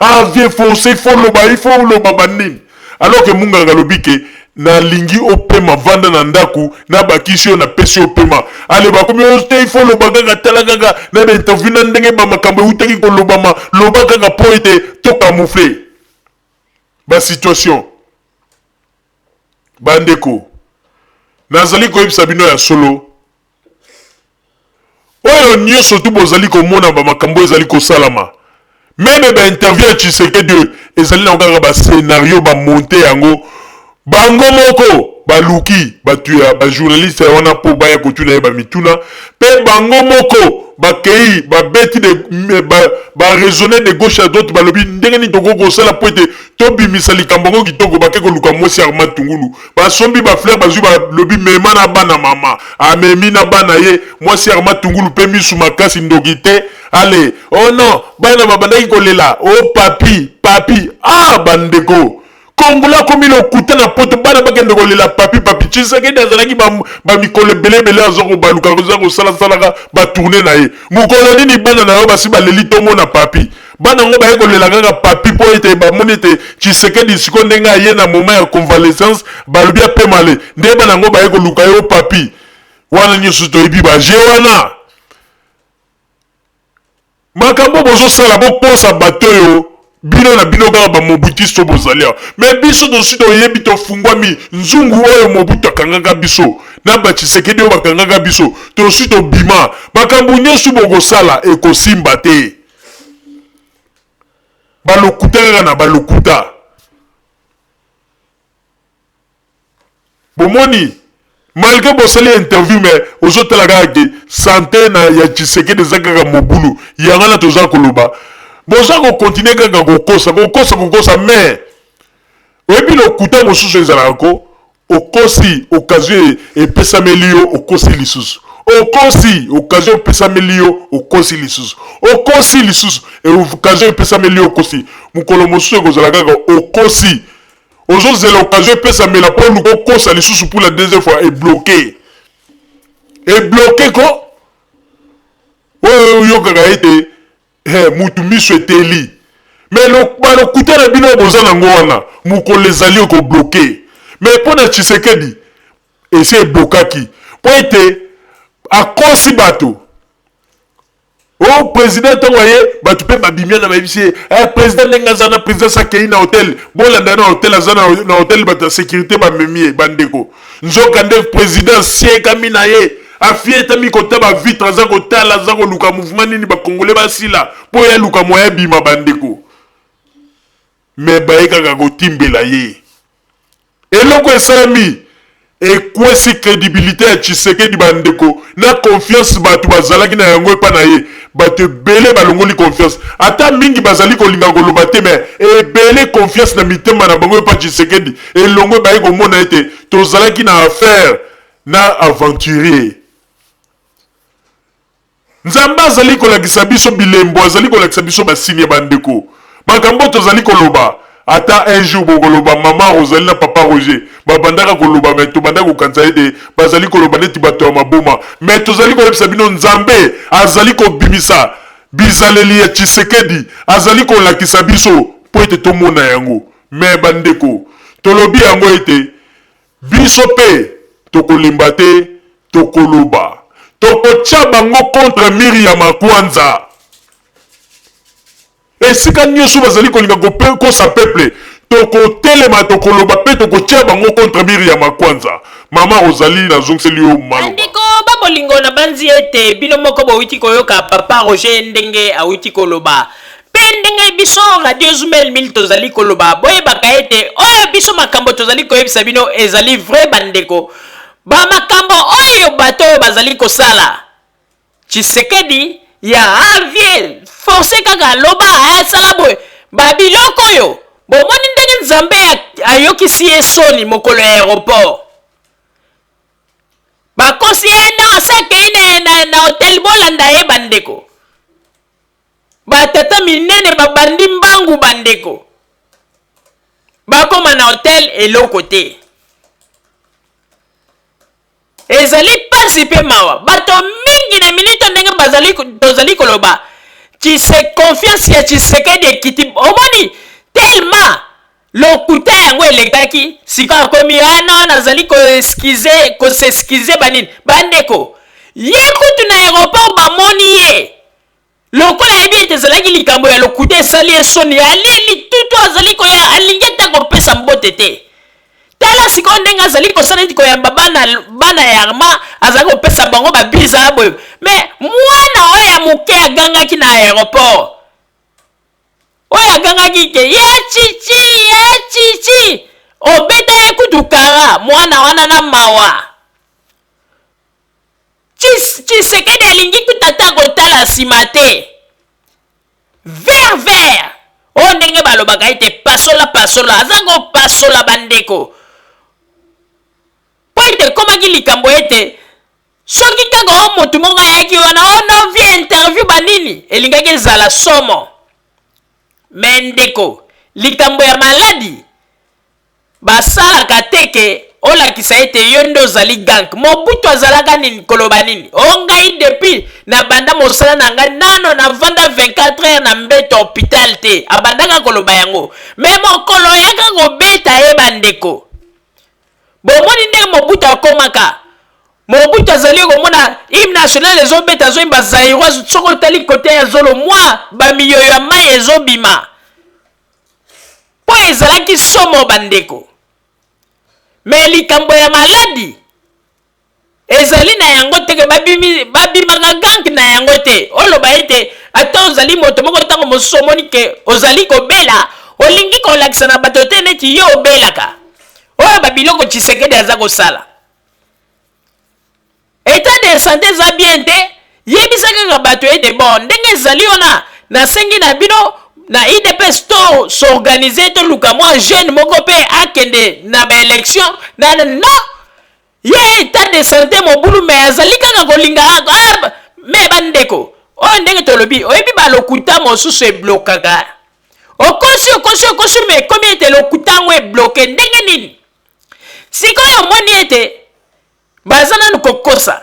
ah vieux force il faut loba il faut loba banini alors que munganga alobi ke nalingi opema vanda na ndako nabakisi yo napesi yo pema ale bakomi oyo te il faut loba kaka tala kaka na bainterview na ndenge bamakambo eutaki kolobama loba kaka mpo ete tocamoufle ba situation bandeko nazali koyebisa bino ya solo oyo nyonso tu bozali komona ba makambo ezali kosalama meme ba interview ya Tshisekedi oyo ezali na kaka ba scenario ba monte yango bango moko baluki bato ya ba journaliste wana mpo baya kotuna ye bamituna mpe bango moko bakei babeti de ba, ba raisonner de gauche à droite balobi ndenge nini tokoki kosala mpo ete tobimisa likambo yango kitoko bake koluka mwasi Armand Tungulu basombi ba fleur bazwi balobi mema na bana mama amemi na bana ye mwasi Armand Tungulu mpe misu makasi ndoki te ale oh non bana babandaki kolela oh papi papi ah bandeko Congolais akomi lokuta na poto bana bakende kolela papi papi Tshisekedi azalaki ba, ba mikolo ebele ebele aza kobaluka aza kosalasalaka ba tourne na ye mokolo nini bana na yo basi baleli tomona papi bana yango baye kolela kaka papi mpo ete bamoni ete Tshisekedi sikoyo ndenge aye na moment ya convalescence balobi apemale nde bana yango baye koluka yo papi wana nyonso toyebi ba jeu wana Makambo bozo sala bo kosa bato oyo bino na bino kaka ba mobutiste oyo bozali awa mais biso tosi toyebi tofungwami nzungu oyo Mobutu akangaka biso na ba Tshisekedi oyo bakangaka biso tosi tobima makambo nyonso bokosala ekosimba te balokuta kaka na balokuta. Bomoni malgre bosali interview mais ozotala kaka ke sante na ya Tshisekedi eza kaka mobulu yango wana toza koloba boza ko continuer kaka kokosa kokosa kokosa mais oyebi lokuta mosusu ezalaka ko okosi occasion epesameli yo okosi lisusu okosi occasion epesameli yo okosi lisusu okosi lisusu occasion epesameli yo okosi mokolo mosusu ekozala kaka okosi Ozo zela occasion epesamela po oluka okosa lisusu pour la deuxième fois e bloquer. E bloquer ko oyo oyokaka ete eh, mutu miso eteli mais balokuta na bino boza nango wana mokolo ezali okobloke mais mpo na Tshisekedi esi eblokaki mpo ete akosi bato Oh president ntango aye bato mpe babimi na bayebisi ye eh, president ndenge aza na presidence akei na hotel bolanda na hotel aza na, na hotel bato ya sécurité bamemi ye bandeko nzoka nde president asiekami na ye afietami kota bavitre aza kotala aza koluka mouvement nini bakongole basila mpo ye aluka moya abima bandeko me baye kaka kotimbela ye Eloko esalemi ekwesi credibilite ya Tshisekedi ba ndeko na confiance batu bazalaki na yango epa na ye batu ebele balongoli confiance ata mingi bazali kolinga koloba te mais ebele confiance na mitema na bango epa Tshisekedi elongwe baye komona ete tozalaki na affaire na aventurier. Nzambe azali kolakisa biso bilembo, azali kolakisa biso ba signe ba ndeko. Makambo oyo tozali koloba, ata un jour bokoloba maman Rosalie na papa Roger babandaka koloba mais tobandaki kokanisa ete bazali koloba neti bato ya maboma. Mais tozali koyebisa bino Nzambe azali kobimisa bizaleli ya Tshisekedi, azali kolakisa biso mpo ete tomona yango. Mais ba ndeko, tolobi yango ete Biso pe tokolemba te tokoloba tokotia bango contre mur ya makwanza esika nioso bazali kolinga kokosa peuple tokotelema tokoloba pe tokotia bango contre mur ya makwanza mama Rosalie nazongiseli yo maloba. Bandeko ba. bolingo, nabanzi ete bino moko bowuti koyoka papa Roger ndenge awuti koloba mpe ndenge biso Radio Zumel 1000 tozali koloba. Boyebaka ete oyo biso makambo tozali koyebisa bino ezali vrai bandeko. Ba makambo oyo bato oyo bazali kosala Tshisekedi ya Javier force kaka aloba asala boye ba biloko oyo bomoni ndenge Nzambe ayokisi ye soni mokolo ya aeroport. Bakosi ye na ase akei na, na, na hotel. Bolanda ye bandeko, batata minene babandi mbangu bandeko, bakoma na hotel eloko te. Ezali pasi pe mawa. Bato mingi na minute ndenge bazali tozali koloba Tshise confiance ya Tshisekedi ekiti. Omoni tellement lokuta yango elekaki, sikoyo akomi ah non nazali ko excuser, ko s'excuser banini. Bandeko, ye kutu na aeroport bamoni ye Lokola ayebi ete ezalaki likambo ya lokuta, esali ye soni. Alie litutu, azali koya, alingi ata kopesa mbote te. Tala sikoyo ndenge azali kosala neti koyamba bana, bana ya Armand, azali kopesa bango ba biza boye. Mais mwana oyo ya moke agangaki na aeroport, oyo agangaki ke ya Tshitshi, ya Tshitshi, obeta ye kutu kara, mwana wana na mawa. Tshisekedi alingi kutu ata kotala nsima te. Vert vert oyo ndenge balobaka ete pasola pasola, aza kopasola bandeko, mpo ete ekomaki likambo ete soki kaka o motu moko ayaki wana o no vie interview banini elingaki ezala somo. Me ndeko, likambo ya maladi Basalaka te ke olakisa ete yo nde ozali gank. Mobutu azalaka nini koloba nini? O ngai depuis na banda mosala na ngai nano na vanda 24 heures na mbeto hopital te. Abandaka koloba yango. Mais mokolo oyaka kobeta ye bandeko. Bomoni ndenge Mobutu akomaka. Mobutu azali komona hymne national ezobeta azoyemba Zairoise soki otali kote ya zolo mwa ba miyoyo ya mayi ezobima. Mpo ezalaki somo bandeko. Mais likambo ya maladi ezali na yango te ke babimi babimaka gank na yango te. Oloba ete ata ozali moto moko ntango mosusu omoni ke ozali kobela, olingi kolakisa na bato te neti yo obelaka. Oyo ba biloko Tshisekedi aza kosala. Etat de sante eza bien te, yebisa kaka bato ete bon ndenge ezali wana nasengi na bino na udps to s'organiser toluka mwa jeune moko pe akende na ba election na non ye etat de sante mobulu mais azali kaka kolinga ah, mais bandeko oyo ndenge tolobi oyebi balokuta mosusu eblokaka okosi okosi okosi mais ekomi ete lokuta yango ebloke ndenge nini sikoyo omoni ete Baza nanu kokosa.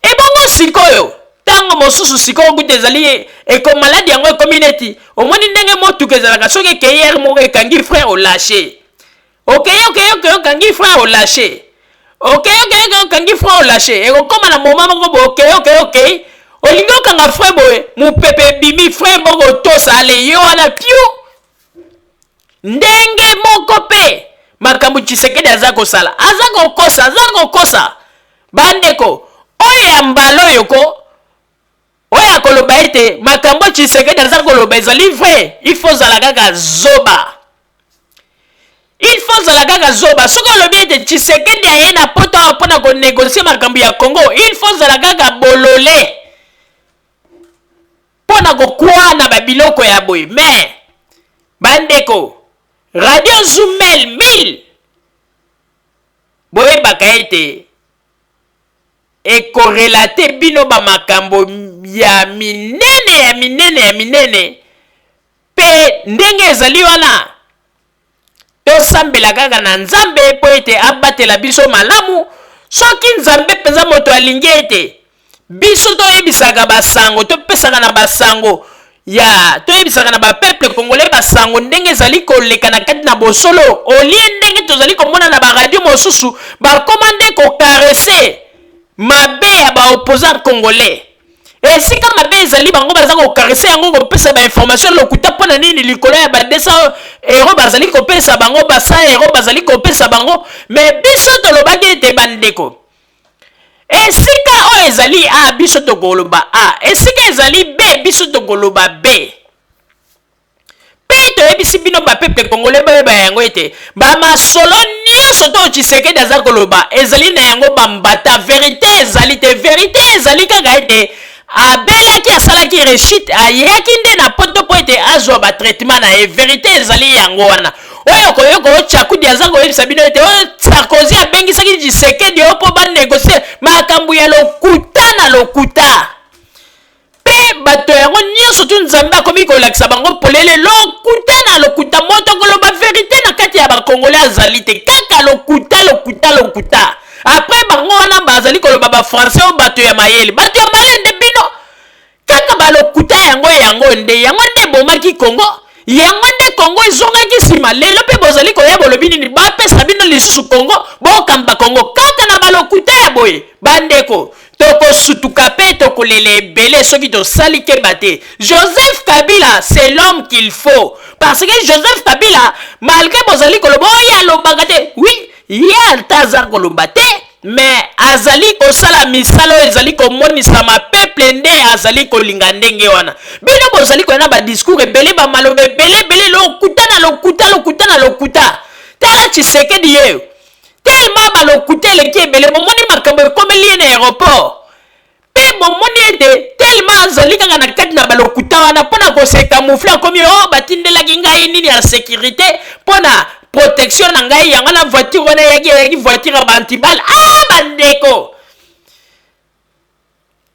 Ebongo sikoyo tango mosusu sikoyo kutu ezali eko maladi yango ekomi neti omoni ndenge motuka ezalaka soki ekei heure moko ekangi frein olache okei okei okei okangi frein olache okei okei okei okangi frein olache ekokoma na moment moko boye okei okei okei olingi okanga frein boye mopepe ebimi frein moko otosa ale yo wana piu Ndenge moko pe makambo Tshisekedi aza kosala, aza kokosa, aza kokosa bandeko. Oyo ya mbala oyo ko oyo akoloba ete makambo Tshisekedi aza koloba ezali vrai, il faut ozala kaka zoba. Il faut ozala kaka zoba. Soki olobi ete Tshisekedi aye na poto awa mpo na konegocier makambo ya Congo, il faut ozala kaka bolole. Mpo na kokwa na ba biloko ya boye mais ba ndeko radio zumel 1000 boyebaka ete ekorelate bino ba makambo ya minene ya minene ya minene mpe ndenge ezali wana Tosambela kaka na Nzambe mpo ete abatela biso malamu. Soki Nzambe mpenza moto alingi ete biso toyebisaka basango, topesaka na basango ya toyebisaka na bapeuple congolais basango ndenge ezali koleka na kati na bosolo, olie ndenge tozali komona na baradio mosusu bakoma nde kokarese mabe ya baopposant congolais. Esika mabe ezali bango baza ko caresser yango kopesa ba information lokuta mpo na nini likolo ya ba 200 euro bazali kopesa bango ba 100 euro bazali kopesa bango mais biso tolobaki ete bandeko. Esika oyo ezali A, biso tokoloba A. Esika ezali B, biso tokoloba B. Mpe toyebisi bino ba peuple congolais boyeba yango ete ba masolo nyonso to Tshisekedi aza koloba ezali na yango ba mbata, verite ezali te. Verite ezali kaka ete abelaki, asalaki rechute, ayaki nde na poto mpo ete azwa ba traitement na ye. Verite ezali yango wana. Oyo koyoka oyo Tshakudi aza koyebisa bino ete oyo Sarkozy abengisaki Tshisekedi oyo mpo ba negocier makambo ya lokuta na lokuta. Mpe bato yango nyonso tu Nzambe akomi kolakisa bango polele lokuta na lokuta. Moto koloba verite na kati ya ba Congolais azali te, kaka lokuta, lokuta, lokuta. Après bango wana bazali koloba ba français oyo bato ya mayele, bato ya mayele nde bino. Kaka ba lokuta yango yango nde yango nde ebomaki Congo, yango nde Congo ezongaki nsima. Lelo mpe bozali koya bolobi nini? Bapesa bino lisusu Congo, bokamba Congo kaka na balokuta ya boye. Bandeko, tokosutuka mpe tokolela ebele soki tosali keba te. Joseph Kabila, c'est l'homme qu'il faut. Parce que Joseph Kabila, malgré bozali koloba oyo alobaka te, oui, ye ata aza koloba te, mais azali kosala misala oyo ezali komonisama peuple nde azali kolinga ndenge wana. Bino bozali koya na ba discours ebele, ba maloba ebele ebele, lokuta na lokuta, lokuta na lokuta. Tala Tshisekedi yeyo, tellement ba lokuta eleki ebele, bomoni makambo ekomeli ye na aéroport. Mpe bomoni ete tellement azali kaka na kati na balokuta wana mpo na kose camoufler, akomi o oh, batindelaki ngai nini ya securite mpo na protection na ngai, yango na voiture wana eyaki eyaki voiture ya ba-antibale. Ah, bandeko,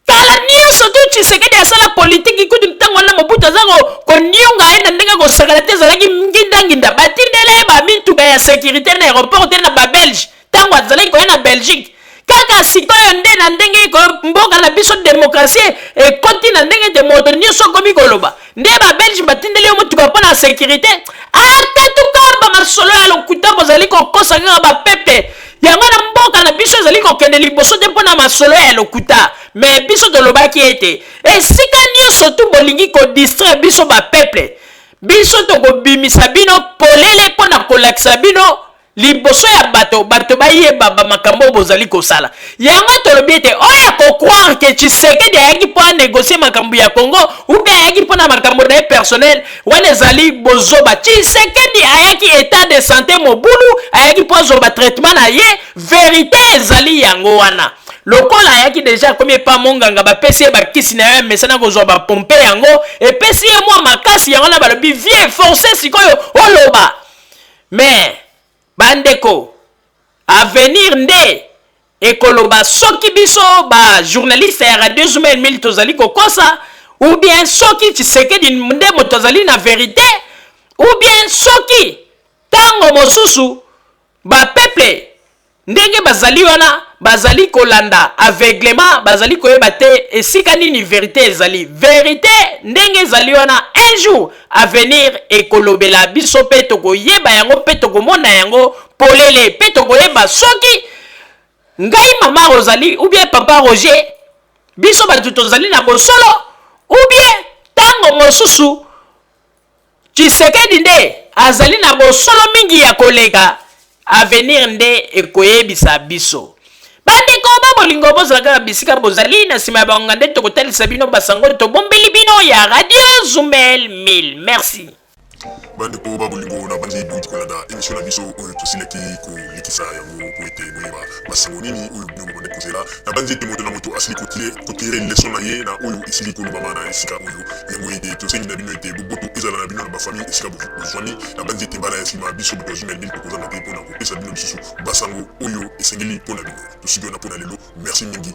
kala nyonso tu Tshisekedi asala politiki kutu ntango wana Mobutu aza konionga ye na ndenge kosakana te, ezalaki ngindanginda, batindela ye bamituka ya securite na aéroport te na babelge ntango azalaki koya na Belgique. Kaka sikoyo nde na ndenge mboka na biso demokrasie ekoti na ndenge ete moto nyonso akomi koloba, nde ba Belge batindeli yo motuka mpo na securite. Akatuka ba masolo ya lokuta, bozali kokosa kaka ba pepe. Yango na mboka na biso ezali kokende liboso te mpo na masolo ya lokuta. Mais biso tolobaki ete esika nyonso tu bolingi kodistraire biso ba peuple, biso tokobimisa bino polele mpo na kolakisa bino liboso ya bato, bato bayeba ba makambo oyo bozali kosala. Yango tolobi ete oyo ako croire que Tshisekedi ayaki mpo a negocier makambo ya Congo ou bien ayaki mpo na makambo na ye personnel, wana ezali bozoba. Tshisekedi ayaki etat de sante mobulu, ayaki mpo azwa ba traitement na ye. Verite ezali yango wana. Lokola ayaki deja akomi epa monganga, bapesi ye bakisi na ye, amesana kozwa ba pompe, yango epesi ye mwa makasi. Yango wana balobi vie force sikoyo oloba. Mais bandeko, avenir nde ekoloba soki biso ba journaliste ya Radio Zumel 1000 tozali kokosa, ou bien soki Tshisekedi nde moto azali na verite, ou bien soki tango mosusu ba peuple Ndenge bazali wana, bazali kolanda aveuglement, bazali koyeba te esika nini verite ezali. Verite ndenge ezali wana, un jour avenir ekolobela biso mpe tokoyeba yango mpe tokomona yango polele mpe tokoyeba soki ngai mama Rosalie ou bien papa Roger, biso bato tozali na bosolo, ou bien tango mosusu Tshisekedi nde azali na bosolo mingi ya koleka, avenir nde ekoyebisa biso. Bandeko ba bolingo, bozala kaka bisika bozali, na sima ya bangonga nde tokotalisa bino basango tobombeli bino ya Radio Zumel 1000. Merci. Bandeko ba bolingo, na banzi bouti kolanda emission na biso oyo tosilaki kolekisa yango po ete boyeba basango nini oyo bino bobandaki kozela. Na banzi ete moto na moto asili kotire leçon na ye na oyo esili kolobama na esika oyo. Yango ete tosengi na bino ete boboto ezala na bino na bafamille esika bozwami. Nabanzi ete mbala ya nsima biso bato ya Zumel 1000 tokozanga te mpo na kopesa bino lisusu basango oyo esengeli mpo na bino. Tosuki wana mpo na lelo. Merci mingi.